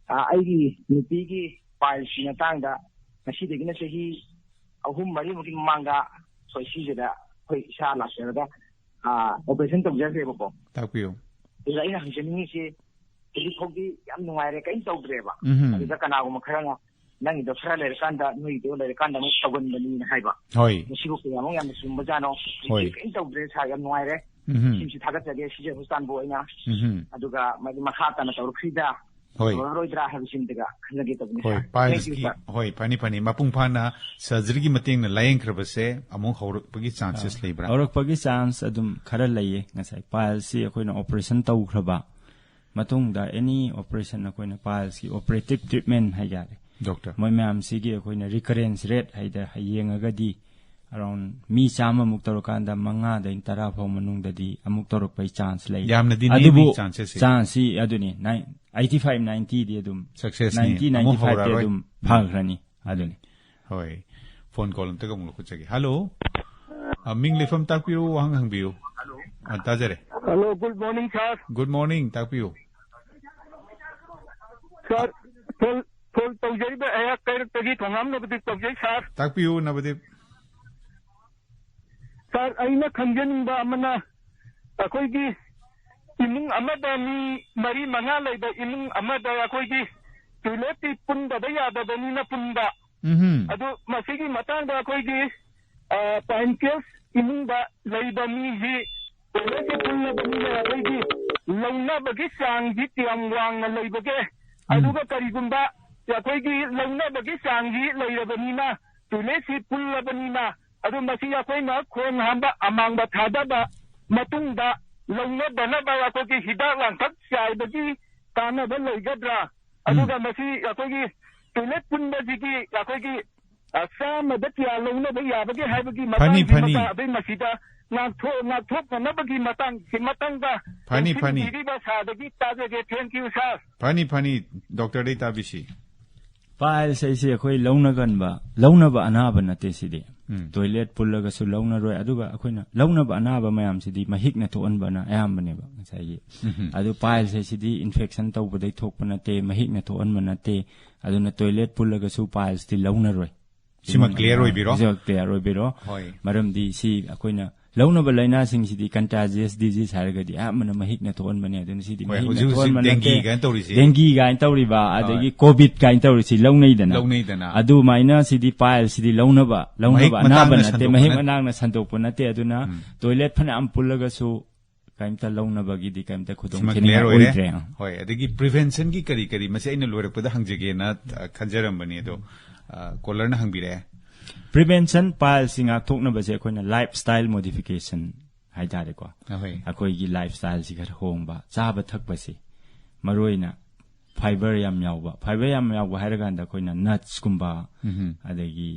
ꯑꯥ, ꯑꯩꯒꯤ ꯅꯨꯄꯤꯒꯤ pilesꯀꯤ ꯃꯇꯥꯡꯗ ꯉꯁꯤꯗꯒꯤꯅ ꯆꯍꯤ ꯑꯍꯨꯝ ꯃꯔꯤꯃꯨꯛꯀꯤ ꯃꯃꯥꯡꯗ ꯑꯩꯈꯣꯏ ꯁꯤꯁꯤꯗ ꯑꯩꯈꯣꯏ ꯏꯁꯥ ꯂꯥꯛꯆꯔꯒ, ꯑꯥ, operation ꯇꯧꯖꯈ꯭ꯔꯦꯕꯀꯣ꯫ ꯇꯥꯛꯄꯤꯌꯨ꯫ ꯑꯗꯨꯗ ꯑꯩꯅ ꯍꯪꯖꯅꯤꯡꯉꯤꯁꯤ, ꯍꯧꯖꯤꯛ ꯐꯥꯎꯗꯤ ꯌꯥꯝ ꯅꯨꯡꯉꯥꯏꯔꯦ, ꯀꯔꯤꯝ ꯇꯧꯗ꯭ꯔꯦꯕ꯫ ꯎꯝꯍꯨꯝ꯫ ꯑꯗꯨꯗ ꯀꯅꯥꯒꯨꯝꯕ ꯈꯔꯅ ꯅꯪꯒꯤꯗꯣ ꯈꯔ ꯂꯩꯔꯀꯥꯟꯗ, ꯅꯣꯏꯒꯤꯗꯣ ꯂꯩꯔꯀꯥꯟꯗ ꯑꯃꯨꯛ ꯇꯧꯒꯟꯕꯅꯤꯅ ꯍꯥꯏꯕ꯫ ꯍꯣꯏ꯫ ꯃꯁꯤꯕꯨ ꯀꯌꯥꯃꯨꯛ ꯌꯥꯝꯅ ꯆꯨꯝꯕꯖꯥꯠꯅꯣ? ꯍꯣꯏ꯫ ꯀꯔꯤꯝ ꯇꯧꯗ꯭ꯔꯦ, sir, ꯌꯥꯝ ꯅꯨꯡꯉꯥꯏꯔꯦ꯫ ꯎꯝꯍꯨꯝ꯫ ꯁꯤꯁꯤ ꯊꯥꯒꯠꯆꯒꯦ, ꯁꯤꯁꯦ ꯍꯣꯁꯇꯥꯟꯕꯨ ꯑꯣꯏꯅ꯫ ꯎꯝꯍꯨꯝ꯫ ꯑꯗꯨꯒ ꯃꯗꯨ ꯃꯈꯥ ꯇꯥꯅ ꯇꯧꯔꯛꯈ꯭ꯔꯤꯗ, ꯍꯣꯏ꯫ ꯇꯧꯔꯔꯣꯏꯗ꯭ꯔꯥ ꯍꯥꯏꯕꯁꯤꯃꯗꯤꯒ ꯈꯟꯅꯒꯦ ꯇꯧꯕꯅꯤ, ꯍꯣꯏ, sir꯫ Thank you, piles ꯀꯤ, sir꯫ ꯍꯣꯏ, ꯐꯅꯤ, ꯐꯅꯤ꯫ ꯃꯄꯨꯡ ꯐꯥꯅ surgery ꯒꯤ ꯃꯇꯦꯡꯅ ꯂꯥꯌꯦꯡꯈ꯭ꯔꯕꯁꯦ ꯑꯃꯨꯛ ꯍꯧꯔꯛꯄꯒꯤ chances ꯑꯥ, ꯂꯩꯕ꯭ꯔꯥ? ꯍꯧꯔꯛꯄꯒꯤ chance ꯑꯗꯨꯝ ꯈꯔ ꯂꯩꯌꯦ꯫ ꯉꯁꯥꯏ piles ꯁꯤ ꯑꯩꯈꯣꯏꯅ operation ꯇꯧꯈ꯭ꯔꯕ ꯃꯇꯨꯡꯗ, any operation ꯑꯩꯈꯣꯏꯅ piles ꯀꯤ operative treatment ꯍꯥꯏꯇꯥꯔꯦ꯫ Doctor꯫ ꯃꯣꯏ ꯃꯌꯥꯝꯁꯤꯒꯤ ꯑꯩꯈꯣꯏꯅ recurrence rate ꯍꯥꯏꯗ ꯌꯦꯡꯉꯒꯗꯤ around ꯃꯤ ꯆꯥꯝꯃꯃꯨꯛ ꯇꯧꯔꯀꯥꯟꯗ ꯃꯉꯥꯗꯩ ꯇꯔꯥ ꯐꯥꯎ ꯃꯅꯨꯡꯗꯗꯤ ꯑꯃꯨꯛ ꯇꯧꯔꯛꯄꯒꯤ chance ꯂꯩ꯫ ꯌꯥꯝꯅꯗꯤ ꯑꯗꯨꯕꯨ ꯅꯦꯝꯃꯤ chances ꯁꯦ꯫ Chance ꯁꯤ ꯑꯗꯨꯅꯤ, nine, eighty five, ninety ꯗꯤ ꯑꯗꯨꯝ, success ꯅꯤ, ninety, ꯑꯃꯨꯛ ninety five ꯗꯤ ꯍꯧꯔꯛꯑꯔꯣꯏ꯫ ꯑꯗꯨꯝ ꯐꯈ꯭ꯔꯅꯤ꯫ ꯑꯗꯨꯅꯤ꯫ ꯍꯣꯏ꯫ Phone call ꯑꯝꯇꯒ ꯑꯃꯨꯛ ꯂꯧꯈꯠꯆꯒꯦ꯫ Hello꯫ ꯑ, ꯃꯤꯡ ꯂꯩꯐꯝ ꯇꯥꯛꯄꯤꯌꯨ, ꯋꯥꯍꯪ ꯍꯪꯕꯤꯌꯨ꯫ ꯑ, ꯇꯥꯖꯔꯦ꯫ Hello, good morning, sir꯫ Good morning, ꯇꯥꯛꯄꯤꯌꯨ꯫ Sir, phone, phone ꯇꯧꯖꯔꯤꯕ ꯑꯩꯍꯥꯛ ꯀꯩꯔꯛꯇꯒꯤ ꯊꯣꯉꯥꯝ ꯅꯕꯗꯤꯞ ꯀꯧꯖꯩ, sir꯫ ꯇꯥꯛꯄꯤꯌꯨ, ꯅꯕꯗꯤꯞ꯫ Sir, ꯑꯩꯅ ꯈꯪꯖꯅꯤꯡꯕ ꯑꯃꯅ, ꯑꯩꯈꯣꯏꯒꯤ ꯏꯃꯨꯡ ꯑꯃꯗ ꯃꯤ ꯃꯔꯤ ꯃꯉꯥ ꯂꯩꯕ ꯏꯃꯨꯡ ꯑꯃꯗ ꯑꯩꯈꯣꯏꯒꯤ toilet ꯇꯤ ꯄꯨꯟꯗꯕ ꯌꯥꯗꯕꯅꯤꯅ ꯄꯨꯟꯕ꯫ ꯎꯝꯍꯨꯝ꯫ ꯑꯗꯨ ꯃꯁꯤꯒꯤ ꯃꯇꯥꯡꯗ ꯑꯩꯈꯣꯏꯒꯤ, ꯑ, ꯄꯥꯏꯟ ꯀꯦꯁ ꯏꯃꯨꯡꯗ ꯂꯩꯕ ꯃꯤꯁꯤ toilet ꯁꯤ ꯄꯨꯜꯂꯕꯅꯤꯅ ꯑꯩꯈꯣꯏꯒꯤ ꯂꯧꯅꯕꯒꯤ ꯆꯥꯡꯁꯤ ꯀꯌꯥꯝ ꯋꯥꯡꯅ ꯂꯩꯕꯒꯦ? ꯎꯝ꯫ ꯑꯗꯨꯒ ꯀꯔꯤꯒꯨꯝꯕ ꯑꯩꯈꯣꯏꯒꯤ ꯂꯧꯅꯕꯒꯤ ꯆꯥꯡꯁꯤ ꯂꯩꯔꯕꯅꯤꯅ, toilet ꯁꯤ ꯄꯨꯜꯂꯕꯅꯤꯅ, ꯑꯗꯨ ꯃꯁꯤ ꯑꯩꯈꯣꯏꯅ ꯈꯣꯡ ꯍꯥꯝꯕ ꯑꯃꯥꯡꯕ ꯊꯥꯗꯕ ꯃꯇꯨꯡꯗ ꯂꯧꯅꯗꯅꯕ ꯑꯩꯈꯣꯏꯒꯤ ꯍꯤꯗꯥꯛ ꯂꯥꯡꯊꯛ ꯆꯥꯏꯕꯒꯤ ꯀꯥꯟꯅꯕ ꯂꯩꯒꯗ꯭ꯔꯥ? ꯑꯗꯨꯒ ꯃꯁꯤ ꯑꯩꯈꯣꯏꯒꯤ ꯇꯣꯏꯂꯦꯠ ꯄꯨꯟꯕꯁꯤꯒꯤ ꯑꯩꯈꯣꯏꯒꯤ, ꯑ, ꯆꯥꯝꯃꯗ ꯀꯌꯥ ꯂꯧꯅꯕ ꯌꯥꯕꯒꯦ ꯍꯥꯏꯕꯒꯤ ꯐꯅꯤ, ꯃꯇꯥꯡꯒꯤ ꯐꯅꯤ꯫ ꯃꯇꯥꯡ, ꯑꯗꯩ ꯃꯁꯤꯗ ꯉꯥꯛꯊꯣꯛ-, ꯉꯥꯛꯊꯣꯛꯅꯅꯕꯒꯤ ꯃꯇꯥꯡ, ꯁꯤ ꯃꯇꯥꯡꯗ ꯐꯅꯤ, ꯐꯅꯤ꯫ ꯈꯪꯍꯟꯕꯤꯔꯤꯕ ꯁꯥꯔꯗꯒꯤ ꯇꯥꯖꯒꯦ꯫ Thank you, sir꯫ ꯐꯅꯤ, ꯐꯅꯤ꯫ ꯗꯣꯛꯇꯔꯗꯩ ꯇꯥꯕꯤꯁꯤ꯫ Piles ꯍꯥꯏꯁꯤ ꯑꯩꯈꯣꯏ ꯂꯧꯅꯒꯟꯕ, ꯂꯧꯅꯕ ꯑꯅꯥꯕ ꯅꯠꯇꯦ ꯁꯤꯗꯤ꯫ ꯎꯝ꯫ ꯇꯣꯏꯂꯦꯠ ꯄꯨꯜꯂꯒꯁꯨ ꯂꯧꯅꯔꯣꯏ, ꯑꯗꯨꯒ ꯑꯩꯈꯣꯏꯅ ꯂꯧꯅꯕ ꯑꯅꯥꯕ ꯃꯌꯥꯝꯁꯤꯗꯤ ꯃꯍꯤꯛꯅ ꯊꯣꯛꯍꯟꯕꯅ ꯑꯌꯥꯝꯕꯅꯦꯕ ꯉꯁꯥꯏꯒꯤ꯫ ꯎꯝ꯫ ꯑꯗꯨ piles ꯍꯥꯏꯁꯤꯗꯤ infection ꯇꯧꯕꯗꯩ ꯊꯣꯛꯄ ꯅꯠꯇꯦ, ꯃꯍꯤꯛꯅ ꯊꯣꯛꯍꯟꯕ ꯅꯠꯇꯦ, ꯑꯗꯨꯅ ꯇꯣꯏꯂꯦꯠ ꯄꯨꯜꯂꯒꯁꯨ pilesꯇꯤ ꯂꯧꯅꯔꯣꯏ꯫ ꯁꯤꯃ clear ꯑꯣꯏꯕꯤꯔꯣ꯫ ꯁꯤꯃ clear ꯑꯣꯏꯕꯤꯔꯣ꯫ ꯍꯣꯏ꯫ ꯃꯔꯝꯗꯤ ꯁꯤ ꯑꯩꯈꯣꯏꯅ ꯂꯧꯅꯕ ꯂꯥꯏꯅꯥꯁꯤꯡꯁꯤꯗꯤ contagious disease ꯍꯥꯏꯔꯒꯗꯤ ꯑꯌꯥꯝꯕꯅ ꯃꯍꯤꯛꯅ ꯊꯣꯛꯍꯟꯕꯅꯦ꯫ ꯑꯗꯨꯅ ꯁꯤꯗꯤ ꯍꯣꯏ, ꯃꯍꯤꯛꯅ ꯍꯧꯖꯤꯛ ꯍꯧꯖꯤꯛ ꯊꯣꯛꯍꯟꯕ dengue ꯅꯠꯇꯦ꯫ ꯀꯥꯏꯅ ꯇꯧꯔꯤꯁꯤ꯫ Dengue ꯀꯥꯏꯅ ꯇꯧꯔꯤꯕ, ꯑꯗꯒꯤ ꯍꯣꯏ꯫ Covid ꯀꯥꯏꯅ ꯇꯧꯔꯤꯁꯤ ꯂꯧꯅꯩꯗꯅ꯫ ꯂꯧꯅꯩꯗꯅ꯫ ꯑꯗꯨꯃꯥꯏꯅ ꯁꯤꯗꯤ piles ꯁꯤꯗꯤ ꯂꯧꯅꯕ, ꯂꯧꯅꯕ ꯃꯍꯤꯛ ꯑꯅꯥꯕ ꯃꯇꯥꯡꯅ ꯅꯠꯇꯦ, ꯁꯟꯗꯣꯛꯄ ꯃꯍꯤꯛ ꯅꯠ-, ꯃꯅꯥꯛꯅ ꯁꯟꯗꯣꯛꯄ ꯅꯠꯇꯦ꯫ ꯑꯗꯨꯅ ꯎꯝ꯫ ꯇꯣꯏꯂꯦꯠ ꯐꯅꯌꯥꯝ ꯄꯨꯜꯂꯒꯁꯨ ꯀꯩꯝꯇ ꯂꯧꯅꯕꯒꯤꯗꯤ ꯀꯩꯝꯇ ꯁꯤꯃ ꯈꯨꯗꯣꯡꯊꯤꯅꯤꯡꯉꯥꯏ clear ꯑꯣꯏꯔꯦ꯫ ꯑꯣꯏꯗ꯭ꯔꯦ꯫ ꯑꯥ꯫ ꯍꯣꯏ, ꯑꯗꯒꯤ preventionꯒꯤ ꯀꯔꯤ ꯀꯔꯤ, ꯃꯁꯤ ꯑꯩꯅ ꯂꯣꯏꯔꯛꯄꯗ ꯍꯪꯖꯒꯦꯅ, ꯑ, ꯈꯟꯖꯔꯝꯕꯅꯤ, ꯑꯗꯣ, ꯑ, callerꯅ ꯍꯪꯕꯤꯔꯛꯑꯦ꯫ Prevention pilesꯁꯤ ꯉꯥꯛꯊꯣꯛꯅꯕꯁꯦ ꯑꯩꯈꯣꯏꯅ lifestyle modification ꯍꯥꯏꯇꯥꯔꯦꯀꯣ꯫ ꯑꯍꯣꯏ꯫ ꯑꯩꯈꯣꯏꯒꯤ lifestyleꯁꯤ ꯈꯔ ꯍꯣꯡꯕ, ꯆꯥꯕ ꯊꯛꯄꯁꯤ ꯃꯔꯨꯑꯣꯏꯅ fiber ꯌꯥꯝ ꯌꯥꯎꯕ, fiber ꯌꯥꯝ ꯌꯥꯎꯕ ꯍꯥꯏꯔꯀꯥꯟꯗ ꯑꯩꯈꯣꯏꯅ nutsꯀꯨꯝꯕ, ꯎꯝꯍꯨꯝ꯫ ꯑꯗꯒꯤ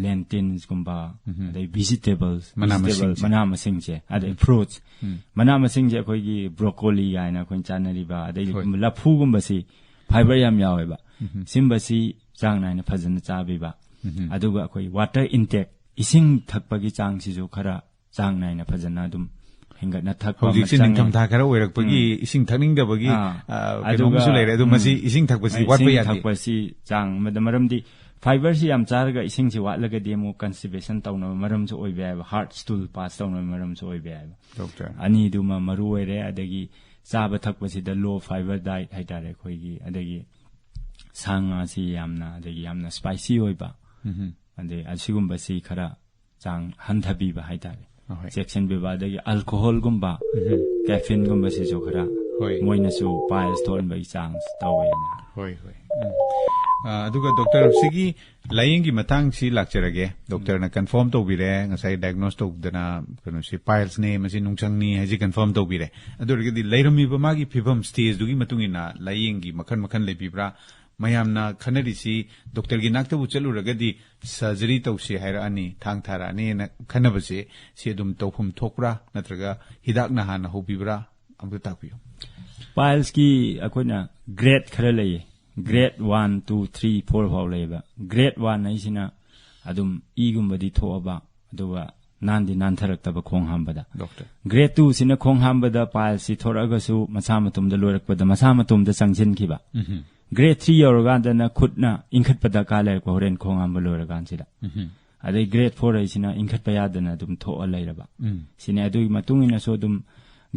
lentils ꯀꯨꯝꯕ, ꯎꯝꯍꯨꯝ꯫ ꯑꯗꯩ vegetables, ꯃꯅꯥ vegetable, ꯃꯁꯤꯡꯁꯦ꯫ ꯃꯅꯥ ꯃꯁꯤꯡꯁꯦ, ꯑꯗꯩ ꯎꯝ꯫ Fruits꯫ ꯎꯝ꯫ ꯃꯅꯥ ꯃꯁꯤꯡꯁꯦ ꯑꯩꯈꯣꯏꯒꯤ broccoli ꯍꯥꯏꯅ ꯑꯩꯈꯣꯏꯅ ꯆꯥꯅꯔꯤꯕ, ꯑꯗꯩ ꯍꯣꯏ꯫ ꯂꯐꯨꯒꯨꯝꯕꯁꯤ fiber ꯌꯥꯝ ꯌꯥꯎꯋꯦꯕ꯫ ꯎꯝꯍꯨꯝ꯫ ꯁꯤꯝꯕꯁꯤ ꯆꯥꯡ ꯅꯥꯏꯅ ꯐꯖꯅ ꯆꯥꯕꯤꯕ꯫ ꯎꯝꯍꯨꯝ꯫ ꯑꯗꯨꯒ ꯑꯩꯈꯣꯏ water intake, ꯏꯁꯤꯡ ꯊꯛꯄꯒꯤ ꯆꯥꯡꯁꯤꯁꯨ ꯈꯔ ꯆꯥꯡ ꯅꯥꯏꯅ ꯐꯖꯅ ꯑꯗꯨꯝ ꯍꯦꯟꯒꯠꯅ ꯊꯛꯄ ꯑꯃ ꯍꯧꯖꯤꯛꯁꯦ ꯆꯪꯉꯦ꯫ ꯅꯤꯡꯊꯝꯊꯥ ꯈꯔ ꯑꯣꯏꯔꯛꯄꯒꯤ ꯎꯝ꯫ ꯏꯁꯤꯡ ꯊꯛꯅꯤꯡꯗꯕꯒꯤ, ꯑꯥ, ꯑ, ꯑꯗꯨꯒ, ꯀꯩꯅꯣꯝꯁꯨ ꯂꯩꯔꯦ꯫ ꯑꯗꯨ ꯎꯝ, ꯃꯁꯤ ꯏꯁꯤꯡ ꯊꯛꯄꯁꯤ ꯏꯁꯤꯡ ꯋꯥꯠꯄ ꯌꯥꯗꯦ꯫ ꯊꯛꯄꯁꯤ ꯆꯥꯡ ꯑꯃꯗ, ꯃꯔꯝꯗꯤ fiberꯁꯤ ꯌꯥꯝ ꯆꯥꯔꯒ ꯏꯁꯤꯡꯁꯤ ꯋꯥꯠꯂꯒꯗꯤ ꯑꯃꯨꯛ constipation ꯇꯧꯅꯕ ꯃꯔꯝꯁꯨ ꯑꯣꯏꯕ ꯌꯥꯏꯕ, heart stool pass ꯇꯧꯅꯕ ꯃꯔꯝꯁꯨ ꯑꯣꯏꯕ ꯌꯥꯏꯕ꯫ ꯗꯣꯛꯇꯔ꯫ ꯑꯅꯤꯗꯨꯃ ꯃꯔꯨ ꯑꯣꯏꯔꯦ꯫ ꯑꯗꯒꯤ ꯆꯥꯕ ꯊꯛꯄꯁꯤꯗ low fiber diet ꯍꯥꯏꯇꯥꯔꯦ ꯑꯩꯈꯣꯏꯒꯤ, ꯑꯗꯒꯤ ꯁꯥ ꯉꯥꯁꯤ ꯌꯥꯝꯅ, ꯑꯗꯒꯤ ꯌꯥꯝꯅ spicy ꯑꯣꯏꯕ, ꯎꯝꯍꯨꯝ꯫ ꯑꯗꯩ ꯑꯁꯤꯒꯨꯝꯕꯁꯤ ꯈꯔ ꯆꯥꯡ ꯍꯟꯊꯕꯤꯕ ꯍꯥꯏꯇꯥꯔꯦ꯫ ꯑꯍꯣꯏ꯫ ꯆꯦꯛꯁꯤꯟꯕꯤꯕ, ꯑꯗꯒꯤ alcoholꯒꯨꯝꯕ, ꯎꯝꯍꯨꯝ꯫ Caffeineꯒꯨꯝꯕꯁꯤꯁꯨ ꯈꯔ ꯍꯣꯏ꯫ ꯃꯣꯏꯅꯁꯨ piles ꯊꯣꯛꯍꯟꯕꯒꯤ chance ꯇꯧꯋꯦꯅ꯫ ꯍꯣꯏ, ꯍꯣꯏ꯫ ꯎꯝ꯫ ꯑ, ꯑꯗꯨꯒ ꯗꯣꯛꯇꯔ, ꯁꯤꯒꯤ ꯂꯥꯏꯌꯦꯡꯒꯤ ꯃꯇꯥꯡꯁꯤ ꯂꯥꯛꯆꯔꯒꯦ꯫ ꯗꯣꯛꯇꯔꯅ ꯀꯟꯐꯥꯔꯝ ꯇꯧꯕꯤꯔꯦ, ꯉꯁꯥꯏ ꯗꯥꯏꯒꯅꯣꯁ ꯇꯧꯗꯅ ꯀꯩꯅꯣꯁꯤ ꯄꯥꯏꯜꯁꯅꯦ, ꯃꯁꯤ ꯅꯨꯡꯁꯪꯅꯤ ꯍꯥꯏꯁꯤ ꯀꯟꯐꯥꯔꯝ ꯇꯧꯕꯤꯔꯦ꯫ ꯑꯗꯨ ꯑꯣꯏꯔꯒꯗꯤ ꯂꯩꯔꯝꯃꯤꯕ ꯃꯥꯒꯤ ꯐꯤꯕꯝ, ꯁ꯭ꯇꯦꯖꯗꯨꯒꯤ ꯃꯇꯨꯡ ꯏꯟꯅ ꯂꯥꯏꯌꯦꯡꯒꯤ ꯃꯈꯜ ꯃꯈꯜ ꯂꯩꯕꯤꯕ꯭ꯔꯥ? ꯃꯌꯥꯝꯅ ꯈꯟꯅꯔꯤꯁꯤ ꯗꯣꯛꯇꯔꯒꯤ ꯅꯥꯛꯇꯕꯨ ꯆꯠꯂꯨꯔꯒꯗꯤ ꯁꯔꯖꯔꯤ ꯇꯧꯁꯤ ꯍꯥꯏꯔꯛꯑꯅꯤ, ꯊꯥꯡ ꯊꯥꯔꯛꯑꯅꯤꯅ ꯈꯟꯅꯕꯁꯦ, ꯁꯤ ꯑꯗꯨꯝ ꯇꯧꯐꯝ ꯊꯣꯛꯄ꯭ꯔꯥ, ꯅꯠꯇ꯭ꯔꯒ ꯍꯤꯗꯥꯛꯅ ꯍꯥꯟꯅ ꯍꯧꯕꯤꯕ꯭ꯔꯥ? ꯑꯝꯇ ꯇꯥꯛꯄꯤꯌꯨ꯫ ꯄꯥꯏꯜꯁꯀꯤ ꯑꯩꯈꯣꯏꯅ ꯒ꯭ꯔꯦꯗ ꯈꯔ ꯂꯩꯌꯦ꯫ Grade one, two, three, four ꯐꯥꯎ ꯂꯩꯌꯦꯕ꯫ ꯒ꯭ꯔꯦꯗ ꯋꯥꯟ ꯍꯥꯏꯁꯤꯅ ꯑꯗꯨꯝ ꯏꯒꯨꯝꯕꯗꯤ ꯊꯣꯛꯑꯕ, ꯑꯗꯨꯒ ꯅꯥꯟꯗꯤ ꯅꯥꯟꯊꯔꯛꯇꯕ ꯈꯣꯡ ꯍꯥꯝꯕꯗ꯫ ꯗꯣꯛꯇꯔ꯫ ꯒ꯭ꯔꯦꯗ ꯇꯨꯁꯤꯅ ꯈꯣꯡ ꯍꯥꯝꯕꯗ ꯄꯥꯏꯜꯁꯁꯤ ꯊꯣꯔꯛꯑꯒꯁꯨ ꯃꯁꯥ ꯃꯇꯣꯝꯗ ꯂꯣꯏꯔꯛꯄꯗ ꯃꯁꯥ ꯃꯇꯣꯝꯗ ꯆꯪꯁꯤꯟꯈꯤꯕ꯫ ꯒ꯭ꯔꯦꯗ ꯊ꯭ꯔꯤ ꯌꯧꯔꯀꯥꯟꯗꯅ ꯈꯨꯠꯅ ꯏꯟꯈꯠꯄ ꯗꯔꯀꯥꯔ ꯂꯩꯔꯛꯄ, ꯍꯣꯔꯦꯟ ꯈꯣꯡ ꯍꯥꯝꯕ ꯂꯣꯏꯔꯀꯥꯟꯁꯤꯗ꯫ ꯑꯗꯩ ꯒ꯭ꯔꯦꯗ ꯐꯣꯔ ꯍꯥꯏꯁꯤꯅ ꯏꯟꯈꯠꯄ ꯌꯥꯗꯅ ꯑꯗꯨꯝ ꯊꯣꯛꯑ ꯂꯩꯔꯕ꯫ ꯁꯤꯅꯦ꯫ ꯑꯗꯨꯒꯤ ꯃꯇꯨꯡ ꯏꯟꯅꯁꯨ ꯑꯗꯨꯝ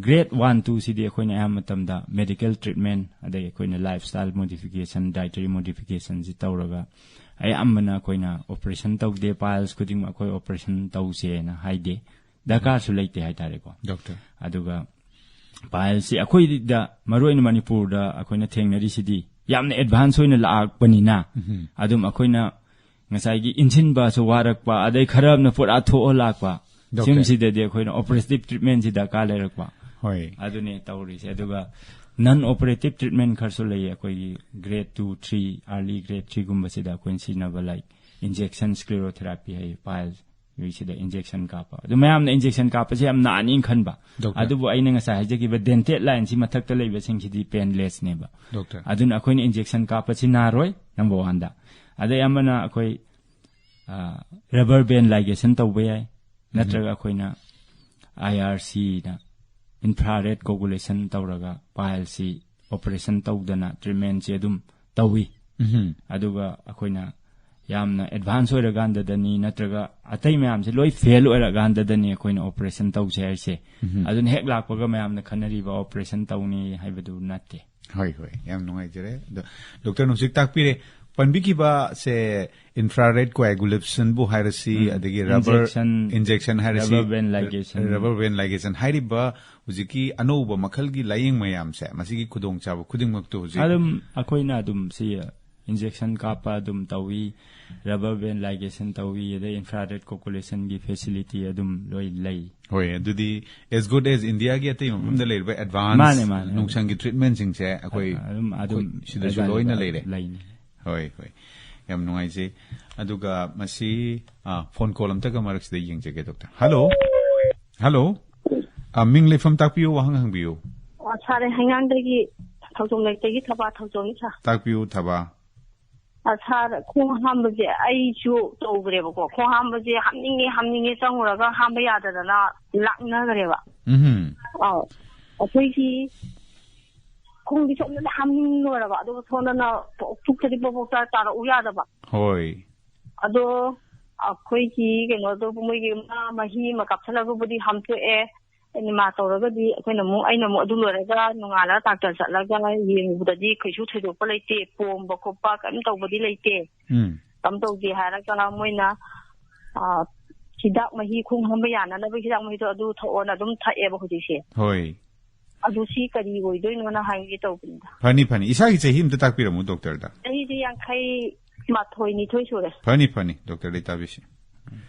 ꯒ꯭ꯔꯦꯗ ꯋꯥꯟ, ꯇꯨ ꯁꯤꯗꯤ ꯑꯩꯈꯣꯏꯅ ꯑꯌꯥꯝꯕ ꯃꯇꯝꯗ ꯃꯦꯗꯤꯀꯦꯜ ꯇ꯭ꯔꯤꯠꯃꯦꯟ, ꯑꯗꯩ ꯑꯩꯈꯣꯏꯅ ꯂꯥꯏꯐ ꯁ꯭ꯇꯥꯏꯜ ꯃꯣꯗꯤꯐꯤꯀꯦꯁꯟ, ꯗꯥꯏꯇꯔꯤ ꯃꯣꯗꯤꯐꯤꯀꯦꯁꯟꯁꯤ ꯇꯧꯔꯒ, ꯑꯌꯥꯝꯕꯅ ꯑꯩꯈꯣꯏꯅ ꯑꯣꯄꯔꯦꯁꯟ ꯇꯧꯗꯦ, ꯄꯥꯏꯜꯁ ꯈꯨꯗꯤꯡꯃꯛ ꯑꯩꯈꯣꯏ ꯑꯣꯄꯔꯦꯁꯟ ꯇꯧꯁꯦꯅ ꯍꯥꯏꯗꯦ, ꯗꯔꯀꯥꯔꯁꯨ ꯂꯩꯇꯦ ꯍꯥꯏꯇꯥꯔꯦꯀꯣ꯫ ꯗꯣꯛꯇꯔ꯫ ꯑꯗꯨꯒ ꯄꯥꯏꯜꯁꯁꯤ ꯑꯩꯈꯣꯏꯗ, ꯃꯔꯨꯑꯣꯏꯅ ꯃꯅꯤꯄꯨꯔꯗ ꯑꯩꯈꯣꯏꯅ ꯊꯦꯡꯅꯔꯤꯁꯤꯗꯤ ꯌꯥꯝꯅ ꯑꯦꯗꯚꯥꯟꯁ ꯑꯣꯏꯅ ꯂꯥꯛꯄꯅꯤꯅ, ꯑꯗꯨꯝ ꯑꯩꯈꯣꯏꯅ ꯉꯁꯥꯏꯒꯤ ꯏꯟꯁꯤꯟꯕꯁꯨ ꯋꯥꯔꯛꯄ, ꯑꯗꯩ ꯈꯔ ꯑꯃꯅ ꯄꯨꯔꯥ ꯊꯣꯛꯑ ꯂꯥꯛꯄ꯫ ꯗꯣꯛꯇꯔ꯫ ꯁꯤꯒꯨꯝꯕꯁꯤꯗꯗꯤ ꯑꯩꯈꯣꯏꯅ ꯑꯣꯄꯔꯦꯇꯤꯞ ꯇ꯭ꯔꯤꯠꯃꯦꯟꯁꯤ ꯗꯔꯀꯥꯔ ꯂꯩꯔꯛꯄ꯫ ꯍꯣꯏ꯫ ꯑꯗꯨꯅꯦ ꯇꯧꯔꯤꯁꯦ꯫ ꯑꯗꯨꯒ ꯅꯟ ꯑꯣꯄꯔꯦꯇꯤꯞ ꯇ꯭ꯔꯤꯠꯃꯦꯟ ꯈꯔꯁꯨ ꯂꯩꯌꯦ, ꯑꯩꯈꯣꯏꯒꯤ grade two, three, early grade ꯊ꯭ꯔꯤꯒꯨꯝꯕꯁꯤꯗ ꯑꯩꯈꯣꯏꯅ ꯁꯤꯖꯤꯟꯅꯕ, ꯂꯥꯏꯛ ꯏꯟꯖꯦꯛꯁꯟ, ꯁ꯭ꯀ꯭ꯂꯤꯔꯣꯊꯦꯔꯥꯄꯤ ꯍꯥꯏ, ꯄꯥꯏꯜꯁ ꯁꯤꯗ ꯏꯟꯖꯦꯛꯁꯟ ꯀꯥꯞꯄ꯫ ꯑꯗꯨ ꯃꯌꯥꯝꯅ ꯏꯟꯖꯦꯛꯁꯟ ꯀꯥꯞꯄꯁꯦ ꯌꯥꯝ ꯅꯥꯅꯤꯅ ꯈꯟꯕ꯫ ꯗꯣꯛꯇꯔ꯫ ꯑꯗꯨꯕꯨ ꯑꯩꯅ ꯉꯁꯥꯏ ꯍꯥꯏꯖꯈꯤꯕ ꯗꯦꯟꯇꯦꯠ ꯂꯥꯏꯟꯁꯤ ꯃꯊꯛꯇ ꯂꯩꯕꯁꯤꯡꯁꯤꯗꯤ ꯄꯦꯟꯂꯦꯁꯅꯦꯕ꯫ ꯗꯣꯛꯇꯔ꯫ ꯑꯗꯨꯅ ꯑꯩꯈꯣꯏꯅ ꯏꯟꯖꯦꯛꯁꯟ ꯀꯥꯞꯄꯁꯤ ꯅꯥꯔꯣꯏ, ꯅꯝꯕꯔ ꯋꯥꯟꯗ꯫ ꯑꯗꯩ ꯑꯃꯅ ꯑꯩꯈꯣꯏ ꯔꯕꯔ ꯕꯦꯟ ꯂꯥꯏꯒꯦꯁꯟ ꯇꯧꯕ ꯌꯥꯏ, ꯅꯠꯇ꯭ꯔꯒ ꯑꯩꯈꯣꯏꯅ ꯑꯥꯏ ꯑꯥꯔ ꯁꯤꯅ, ꯏꯟꯐ꯭ꯔꯥꯔꯦꯗ ꯀꯣꯒꯨꯂꯦꯁꯟ ꯇꯧꯔꯒ ꯄꯥꯏꯜꯁꯤ ꯑꯣꯄꯔꯦꯁꯟ ꯇꯧꯗꯅ ꯇ꯭ꯔꯤꯠꯃꯦꯟꯁꯤ ꯑꯗꯨꯝ ꯇꯧꯏ꯫ ꯑꯗꯨꯒ ꯑꯩꯈꯣꯏꯅ ꯌꯥꯝꯅ ꯑꯦꯗꯚꯥꯟꯁ ꯑꯣꯏꯔꯀꯥꯟꯗꯗꯅꯤ, ꯅꯠꯇ꯭ꯔꯒ ꯑꯇꯩ ꯃꯌꯥꯝꯁꯦ ꯂꯣꯏ ꯐꯦꯜ ꯑꯣꯏꯔꯀꯥꯟꯗꯗꯅꯤ ꯑꯩꯈꯣꯏꯅ ꯑꯣꯄꯔꯦꯁꯟ ꯇꯧꯁꯦ ꯍꯥꯏꯔꯤꯁꯦ꯫ ꯑꯗꯨꯅ ꯍꯦꯛ ꯂꯥꯛꯄꯒ ꯃꯌꯥꯝꯅ ꯈꯟꯅꯔꯤꯕ ꯑꯣꯄꯔꯦꯁꯟ ꯇꯧꯅꯤ ꯍꯥꯏꯕꯗꯨ ꯅꯠꯇꯦ꯫ ꯍꯣꯏ, ꯍꯣꯏ, ꯌꯥꯝ ꯅꯨꯡꯉꯥꯏꯖꯔꯦ꯫ ꯑꯗꯣ ꯗꯣꯛꯇꯔꯅ ꯍꯧꯖꯤꯛ ꯇꯥꯛꯄꯤꯔꯦ, ꯄꯟꯕꯤꯈꯤꯕꯁꯦ ꯏꯟꯐ꯭ꯔꯥꯔꯦꯗ ꯀꯣꯑꯦꯒꯨꯂꯦꯁꯟꯕꯨ ꯍꯥꯏꯔꯁꯤ, ꯑꯗꯒꯤ ꯔꯕꯔ ꯏꯟꯖꯦꯛꯁꯟ, ꯏꯟꯖꯦꯛꯁꯟ ꯍꯥꯏꯔꯁꯤ, ꯔꯕꯔ ꯕꯦꯟ ꯂꯥꯏꯒꯦꯁꯟ꯫ ꯔꯕꯔ ꯕꯦꯟ ꯂꯥꯏꯒꯦꯁꯟ ꯍꯥꯏꯔꯤꯕ ꯍꯧꯖꯤꯛꯀꯤ ꯑꯅꯧꯕ ꯃꯈꯜꯒꯤ ꯂꯥꯏꯌꯦꯡ ꯃꯌꯥꯝꯁꯦ, ꯃꯁꯤꯒꯤ ꯈꯨꯗꯣꯡꯆꯥꯕ ꯈꯨꯗꯤꯡꯃꯛꯇꯣ ꯍꯧꯖꯤꯛ ꯑꯗꯨꯝ ꯑꯩꯈꯣꯏꯅ ꯑꯗꯨꯝ ꯁꯤ injection ꯀꯥꯞꯄ ꯑꯗꯨꯝ ꯇꯧꯏ, rubber band ligation ꯇꯧꯏ, ꯑꯗꯩ infrared coagulation ꯒꯤ facility ꯑꯗꯨꯝ ꯂꯣꯏ ꯂꯩ꯫ ꯍꯣꯏ, ꯑꯗꯨꯗꯤ as good as India ꯒꯤ ꯑꯇꯩ ꯃꯐꯝꯗ ꯂꯩꯔꯤꯕ advance ꯃꯥꯅꯦ, ꯃꯥꯅꯦ꯫ ꯅꯨꯡꯁꯪꯒꯤ treatment ꯁꯤꯡꯁꯦ ꯑꯩꯈꯣꯏ ꯑꯗꯨꯝ ꯑꯗꯨꯝ ꯑꯩꯈꯣꯏ ꯁꯤꯗꯁꯨ ꯑꯗꯨꯃꯥꯏꯅ ꯂꯣꯏꯅ ꯂꯩꯔꯦ꯫ ꯂꯩꯅꯤ꯫ ꯍꯣꯏ, ꯍꯣꯏ, ꯌꯥꯝ ꯅꯨꯡꯉꯥꯏꯖꯩ꯫ ꯑꯗꯨꯒ ꯃꯁꯤ phone call ꯑꯝꯇꯒ ꯃꯔꯛꯁꯤꯗ ꯌꯦꯡꯖꯒꯦ doctor꯫ Hello꯫ Hello꯫ ꯑ, ꯃꯤꯡ ꯂꯩꯐꯝ ꯇꯥꯛꯄꯤꯌꯨ, ꯋꯥꯍꯪ ꯍꯪꯕꯤꯌꯨ꯫ ꯑꯣ, ꯁꯥꯔ, ꯍꯩꯉꯥꯡꯗꯒꯤ ꯊꯧꯖꯣꯝ ꯂꯩꯔꯛꯇꯒꯤ ꯊꯕꯥ ꯊꯧꯖꯣꯝꯅꯤ, ꯁꯥꯔ꯫ ꯇꯥꯛꯄꯤꯌꯨ, ꯊꯕꯥ꯫ ꯑ, ꯁꯥꯔ, ꯈꯣꯡ ꯍꯥꯝꯕꯁꯦ ꯑꯩꯁꯨ ꯇꯧꯈ꯭ꯔꯦꯕꯀꯣ꯫ ꯈꯣꯡ ꯍꯥꯝꯕꯁꯦ ꯍꯥꯝꯅꯤꯡꯉꯦ ꯍꯥꯝꯅꯤꯡꯉꯦ ꯆꯪꯉꯨꯔꯒ ꯍꯥꯝꯕ ꯌꯥꯗꯗꯅ ꯂꯥꯛꯅꯈ꯭ꯔꯦꯕ꯫ ꯎꯝ꯫ ꯑꯧ꯫ ꯑꯩꯈꯣꯏꯒꯤ ꯈꯣꯡꯗꯤ ꯁꯣꯝꯗꯅ ꯍꯥꯝꯅꯤꯡ ꯂꯣꯏꯔꯕ, ꯑꯗꯨꯒ ꯁꯣꯝꯗꯅ ꯄꯨꯛꯇꯗꯤ ꯄꯣꯄꯣꯛ ꯇꯥꯔꯛꯎ ꯌꯥꯗꯕ꯫ ꯍꯣꯏ꯫ ꯑꯗꯣ ꯑꯩꯈꯣꯏꯒꯤ ꯀꯩꯅꯣꯗꯣ, ꯃꯣꯏꯒꯤ ꯃꯅꯥ ꯃꯍꯤ ꯑꯃ ꯀꯥꯞꯁꯤꯜꯂꯒꯕꯨꯗꯤ ꯍꯥꯝꯊꯣꯛꯑꯦ꯫ ꯑꯦꯅꯤꯃꯥ ꯇꯧꯔꯒꯗꯤ ꯑꯩꯈꯣꯏꯅ ꯑꯃꯨꯛ, ꯑꯩꯅ ꯑꯃꯨꯛ ꯑꯗꯨ ꯂꯣꯏꯔꯒ ꯅꯣꯡꯉꯥꯜꯂꯒ ꯗꯥꯛꯇꯔ ꯆꯠꯂꯒ ꯌꯦꯡꯉꯨꯕꯗꯗꯤ ꯀꯩꯁꯨ ꯊꯣꯏꯗꯣꯛꯄ ꯂꯩꯇꯦ, ꯄꯣꯝꯕ ꯈꯣꯠꯄ ꯀꯔꯤꯝ ꯇꯧꯕꯗꯤ ꯂꯩꯇꯦ꯫ ꯎꯝ꯫ ꯀꯝ ꯇꯧꯗꯦ ꯍꯥꯏꯔꯒ ꯃꯣꯏꯅ, ꯑ, ꯍꯤꯗꯥꯛ ꯃꯍꯤ, ꯈꯣꯡ ꯍꯥꯝꯕ ꯌꯥꯅꯅꯕ ꯍꯤꯗꯥꯛ ꯃꯍꯤꯗꯣ ꯑꯗꯨ ꯊꯛꯑꯣꯅ ꯑꯗꯨꯝ ꯊꯛꯑꯦꯕ ꯍꯧꯖꯤꯛꯁꯦ꯫ ꯍꯣꯏ꯫ ꯑꯗꯨ ꯁꯤ ꯀꯔꯤ ꯑꯣꯏꯗꯣꯏꯅꯣꯅ ꯍꯥꯏꯒꯦ ꯇꯧꯕꯅꯤꯗ꯫ ꯐꯅꯤ, ꯐꯅꯤ꯫ ꯏꯁꯥꯒꯤ ꯆꯍꯤ ꯑꯝꯇ ꯇꯥꯛꯄꯤꯔꯝꯃꯨ doctor ꯗ꯫ ꯆꯍꯤꯗꯤ ꯌꯥꯡꯈꯩ ꯃꯥꯊꯣꯏ ꯅꯤꯊꯣꯏ ꯁꯨꯔꯦ꯫ ꯐꯅꯤ, ꯐꯅꯤ꯫ Doctor ꯗ ꯇꯥꯕꯤꯁꯤ꯫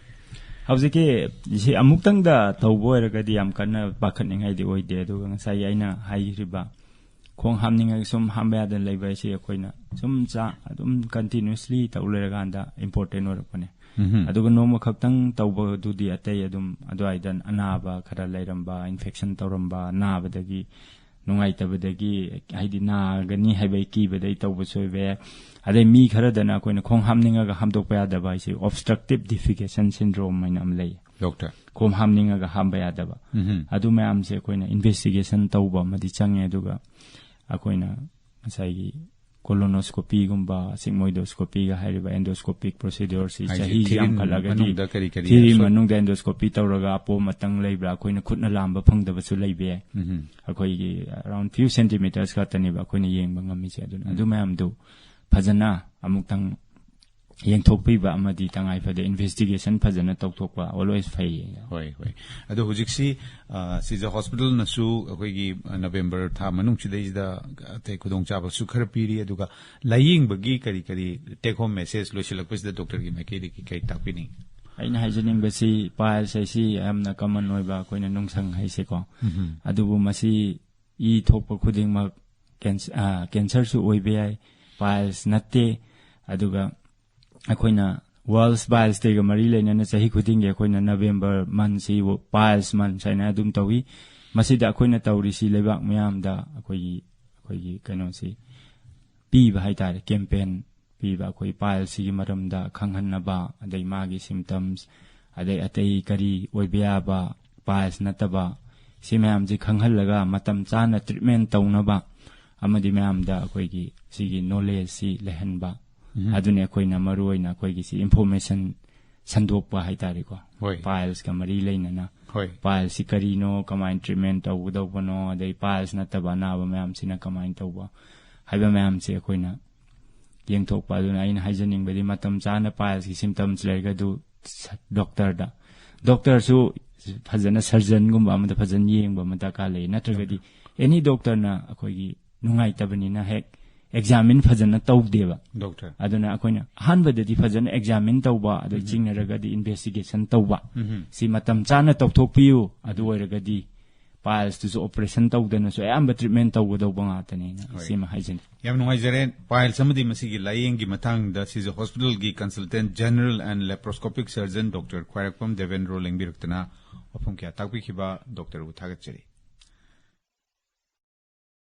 ꯍꯧꯖꯤꯛꯀꯤ ꯁꯤ ꯑꯃꯨꯛꯇꯪꯗ ꯇꯧꯕ ꯑꯣꯏꯔꯒꯗꯤ ꯌꯥꯝ ꯀꯟꯅ ꯄꯥꯈꯠꯅꯤꯡꯉꯥꯏꯗꯤ ꯑꯣꯏꯗꯦ, ꯑꯗꯨꯒ ꯉꯁꯥꯏꯒꯤ ꯑꯩꯅ ꯍꯥꯏꯈ꯭ꯔꯤꯕ ꯈꯣꯡ ꯍꯥꯝꯅꯤꯡꯉꯒ ꯁꯨꯝ ꯍꯥꯝꯕ ꯌꯥꯗꯅ ꯂꯩꯕ ꯍꯥꯏꯁꯤ ꯑꯩꯈꯣꯏꯅ ꯁꯨꯝ ꯆꯥ ꯑꯗꯨꯝ continuously ꯇꯧ ꯂꯩꯔꯀꯥꯟꯗ important ꯑꯣꯏꯔꯛꯄꯅꯦ꯫ ꯎꯝ꯫ ꯑꯗꯨꯒ ꯅꯣꯡꯃ ꯈꯛꯇꯪ ꯇꯧꯕꯗꯨꯗꯤ ꯑꯇꯩ ꯑꯗꯨꯝ ꯑꯗꯨꯋꯥꯏꯗ ꯑꯅꯥꯕ ꯈꯔ ꯂꯩꯔꯝꯕ, infection ꯇꯧꯔꯝꯕ, ꯅꯥꯕꯗꯒꯤ, ꯅꯨꯡꯉꯥꯏꯇꯕꯗꯒꯤ, ꯍꯥꯏꯗꯤ ꯅꯥꯒꯅꯤ ꯍꯥꯏꯕꯒꯤ ꯀꯤꯕꯗꯒꯤ ꯇꯧꯕꯁꯨ ꯑꯣꯏꯕ ꯌꯥꯏ꯫ ꯑꯗꯩ ꯃꯤ ꯈꯔꯗꯅ ꯑꯩꯈꯣꯏꯅ ꯈꯣꯡ ꯍꯥꯝꯅꯤꯡꯉꯒ ꯍꯥꯝꯗꯣꯛꯄ ꯌꯥꯗꯕ ꯍꯥꯏꯁꯦ obstructive defecation syndrome ꯍꯥꯏꯅ ꯑꯃ ꯂꯩ꯫ Doctor꯫ ꯈꯣꯡ ꯍꯥꯝꯅꯤꯡꯉꯒ ꯍꯥꯝꯕ ꯌꯥꯗꯕ꯫ ꯎꯝ꯫ ꯑꯗꯨ ꯃꯌꯥꯝꯁꯦ ꯑꯩꯈꯣꯏꯅ investigation ꯇꯧꯕ ꯑꯃꯗꯤ ꯆꯪꯉꯦ꯫ ꯑꯗꯨꯒ ꯑꯩꯈꯣꯏꯅ ꯉꯁꯥꯏꯒꯤ colonoscopyꯒꯨꯝꯕ, sigmoidoscopyꯒ ꯍꯥꯏꯔꯤꯕ endoscopic procedureꯁꯤ ꯍꯥꯏꯁꯦ ꯆꯍꯤꯁꯤ ꯊꯤꯔꯤꯟ ꯌꯥꯝꯈꯠꯂꯒꯗꯤ ꯃꯅꯨꯡꯗ ꯀꯔꯤ ꯀꯔꯤ ꯊꯤꯔꯤꯟ ꯑꯁꯣꯏ- ꯃꯅꯨꯡꯗ endoscopy ꯇꯧꯔꯒ ꯑꯄꯣꯝ ꯑꯇꯪ ꯂꯩꯕ꯭ꯔꯥ, ꯑꯩꯈꯣꯏꯅ ꯈꯨꯠꯅ ꯂꯥꯝꯕ ꯐꯪꯗꯕꯁꯨ ꯂꯩꯕ ꯌꯥꯏ꯫ ꯎꯝ꯫ ꯑꯩꯈꯣꯏꯒꯤ around few centimeters ꯈꯛꯇꯅꯦꯕ ꯑꯩꯈꯣꯏꯅ ꯌꯦꯡꯕ ꯉꯝꯃꯤꯁꯦ꯫ ꯑꯗꯨꯅ ꯑꯗꯨ ꯃꯌꯥꯝꯗꯨ ꯐꯖꯅ ꯑꯃꯨꯛꯇꯪ ꯌꯦꯡꯊꯣꯛꯄꯤꯕ ꯑꯃꯗꯤ ꯇꯉꯥꯏ ꯐꯗꯦ investigation ꯐꯖꯅ ꯇꯧꯊꯣꯛꯄ always ꯐꯩ꯫ ꯍꯣꯏ, ꯍꯣꯏ꯫ ꯑꯗꯣ ꯍꯧꯖꯤꯛꯁꯤ, ꯑ, ꯁꯤꯖ ꯍꯣꯁꯄꯤꯇꯥꯜꯅꯁꯨ ꯑꯩꯈꯣꯏꯒꯤ, ꯑ, ꯅꯕꯦꯝꯕꯔ ꯊꯥ ꯃꯅꯨꯡꯁꯤꯗꯩꯁꯤꯗ ꯑꯇꯩ ꯈꯨꯗꯣꯡꯆꯥꯕꯁꯨ ꯈꯔ ꯄꯤꯔꯤ꯫ ꯑꯗꯨꯒ ꯂꯥꯌꯦꯡꯕꯒꯤ ꯀꯔꯤ ꯀꯔꯤ take home message ꯂꯣꯏꯁꯤꯜꯂꯛꯄꯁꯤꯗ ꯗꯣꯛꯇꯔꯒꯤ ꯃꯥꯏꯀꯩꯗꯒꯤ ꯀꯔꯤ ꯇꯥꯛꯄꯤꯅꯤꯡꯉꯤ? ꯑꯩꯅ ꯍꯥꯏꯖꯅꯤꯡꯕꯁꯤ, piles ꯍꯥꯏꯁꯤ ꯌꯥꯝꯅ common ꯑꯣꯏꯕ ꯑꯩꯈꯣꯏꯅ ꯅꯨꯡꯁꯪ ꯍꯥꯏꯁꯦꯀꯣ꯫ ꯑꯗꯨꯕꯨ ꯃꯁꯤ ꯏ ꯊꯣꯛꯄ ꯈꯨꯗꯤꯡꯃꯛ ꯀꯦꯟꯁ-, ꯑ, cancer ꯁꯨ ꯑꯣꯏꯕ ꯌꯥꯏ, piles ꯅꯠꯇꯦ꯫ ꯑꯗꯨꯒ ꯑꯩꯈꯣꯏꯅ World Piles Day ꯒ ꯃꯔꯤ ꯂꯩꯅꯅ ꯆꯍꯤ ꯈꯨꯗꯤꯡꯒꯤ ꯑꯩꯈꯣꯏꯅ November month ꯁꯤ piles month ꯍꯥꯏꯅ ꯑꯗꯨꯝ ꯇꯧꯏ꯫ ꯃꯁꯤꯗ ꯑꯩꯈꯣꯏꯅ ꯇꯧꯔꯤꯁꯤ ꯂꯩꯕꯥꯛ ꯃꯌꯥꯝꯗ ꯑꯩꯈꯣꯏꯒꯤ, ꯑꯩꯈꯣꯏꯒꯤ ꯀꯩꯅꯣꯁꯤ ꯄꯤꯕ ꯍꯥꯏꯇꯥꯔꯦ, campaign ꯄꯤꯕ꯫ ꯑꯩꯈꯣꯏ piles ꯁꯤꯒꯤ ꯃꯔꯝꯗ ꯈꯪꯍꯟꯅꯕ, ꯑꯗꯩ ꯃꯥꯒꯤ symptoms, ꯑꯗꯩ ꯑꯇꯩ ꯀꯔꯤ ꯑꯣꯏꯕ ꯌꯥꯕ, piles ꯅꯠꯇꯕ, ꯁꯤ ꯃꯌꯥꯝꯁꯤ ꯈꯪꯍꯜꯂꯒ ꯃꯇꯝ ꯆꯥꯅ treatment ꯇꯧꯅꯕ ꯑꯃꯗꯤ ꯃꯌꯥꯝꯗ ꯑꯩꯈꯣꯏꯒꯤ ꯁꯤꯒꯤ knowledge ꯁꯤ ꯂꯩꯍꯟꯕ꯫ ꯑꯗꯨꯅꯤ ꯑꯩꯈꯣꯏꯅ ꯃꯔꯨ ꯑꯣꯏꯅ ꯑꯩꯈꯣꯏꯒꯤ ꯁꯤ information ꯁꯟꯗꯣꯛꯄ ꯍꯥꯏꯇꯥꯔꯦꯀꯣ꯫ ꯍꯣꯏ꯫ Piles ꯀ ꯃꯔꯤ ꯂꯩꯅꯅ꯫ ꯍꯣꯏ꯫ Piles ꯁꯤ ꯀꯔꯤꯅꯣ, ꯀꯃꯥꯏꯅ treatment ꯇꯧꯒꯗꯧꯕꯅꯣ, ꯑꯗꯩ piles ꯅꯠꯇꯕ ꯑꯅꯥꯕ ꯃꯌꯥꯝꯁꯤꯅ ꯀꯃꯥꯏꯅ ꯇꯧꯕ ꯍꯥꯏꯕ ꯃꯌꯥꯝꯁꯦ ꯑꯩꯈꯣꯏꯅ ꯌꯦꯡꯊꯣꯛꯄ꯫ ꯑꯗꯨꯅ ꯑꯩꯅ ꯍꯥꯏꯖꯅꯤꯡꯕꯗꯤ ꯃꯇꯝ ꯆꯥꯅ piles ꯀꯤ symptoms ꯂꯩꯔꯒ ꯑꯗꯨ ꯗꯣꯛꯇꯔꯗ, ꯗꯣꯛꯇꯔꯁꯨ ꯐꯖꯅ surgeon ꯒꯨꯝꯕ ꯑꯃꯗ ꯐꯖꯅ ꯌꯦꯡꯕ ꯑꯃ ꯗꯔꯀꯥꯔ ꯂꯩ꯫ ꯅꯠꯇ꯭ꯔꯒꯗꯤ any doctor ꯅ ꯑꯩꯈꯣꯏꯒꯤ ꯅꯨꯡꯉꯥꯏꯇꯕꯅꯤꯅ ꯍꯦꯛ examine ꯐꯖꯅ ꯇꯧꯗꯦꯕ꯫ ꯗꯣꯛꯇꯔ꯫ ꯑꯗꯨꯅ ꯑꯩꯈꯣꯏꯅ ꯑꯍꯥꯟꯕꯗꯗꯤ ꯐꯖꯅ examine ꯇꯧꯕ, ꯑꯗꯩ ꯆꯤꯡꯅꯔꯒꯗꯤ investigation ꯇꯧꯕ꯫ ꯁꯤ ꯃꯇꯝ ꯆꯥꯅ ꯇꯧꯊꯣꯛꯄꯤꯌꯨ꯫ ꯑꯗꯨ ꯑꯣꯏꯔꯒꯗꯤ piles ꯇꯨꯁꯨ operation ꯇꯧꯗꯅꯁꯨ ꯑꯌꯥꯝꯕ treatment ꯇꯧꯒꯗꯧꯕ ꯉꯥꯛꯇꯅꯦꯅ ꯍꯣꯏ꯫ ꯁꯤꯃ ꯍꯥꯏꯖꯅꯤꯡꯉꯤ꯫ ꯌꯥꯝ ꯅꯨꯡꯉꯥꯏꯖꯔꯦ꯫ Piles ꯑꯃꯗꯤ ꯃꯁꯤꯒꯤ ꯂꯥꯌꯦꯡꯒꯤ ꯃꯇꯥꯡꯗ ꯁꯤꯖ ꯍꯣꯁꯄꯤꯇꯥꯜꯒꯤ consultant general and laparoscopic surgeon doctor ꯈ꯭ꯋꯥꯏꯔꯥꯛꯄꯝ ꯗꯦꯕꯦꯟꯗ꯭ꯔꯣ ꯂꯦꯡꯕꯤꯔꯛꯇꯅ ꯋꯥꯐꯝ ꯀꯌꯥ ꯇꯥꯛꯄꯤꯈꯤꯕ ꯗꯣꯛꯇꯔꯕꯨ ꯊꯥꯒꯠꯆꯔꯤ꯫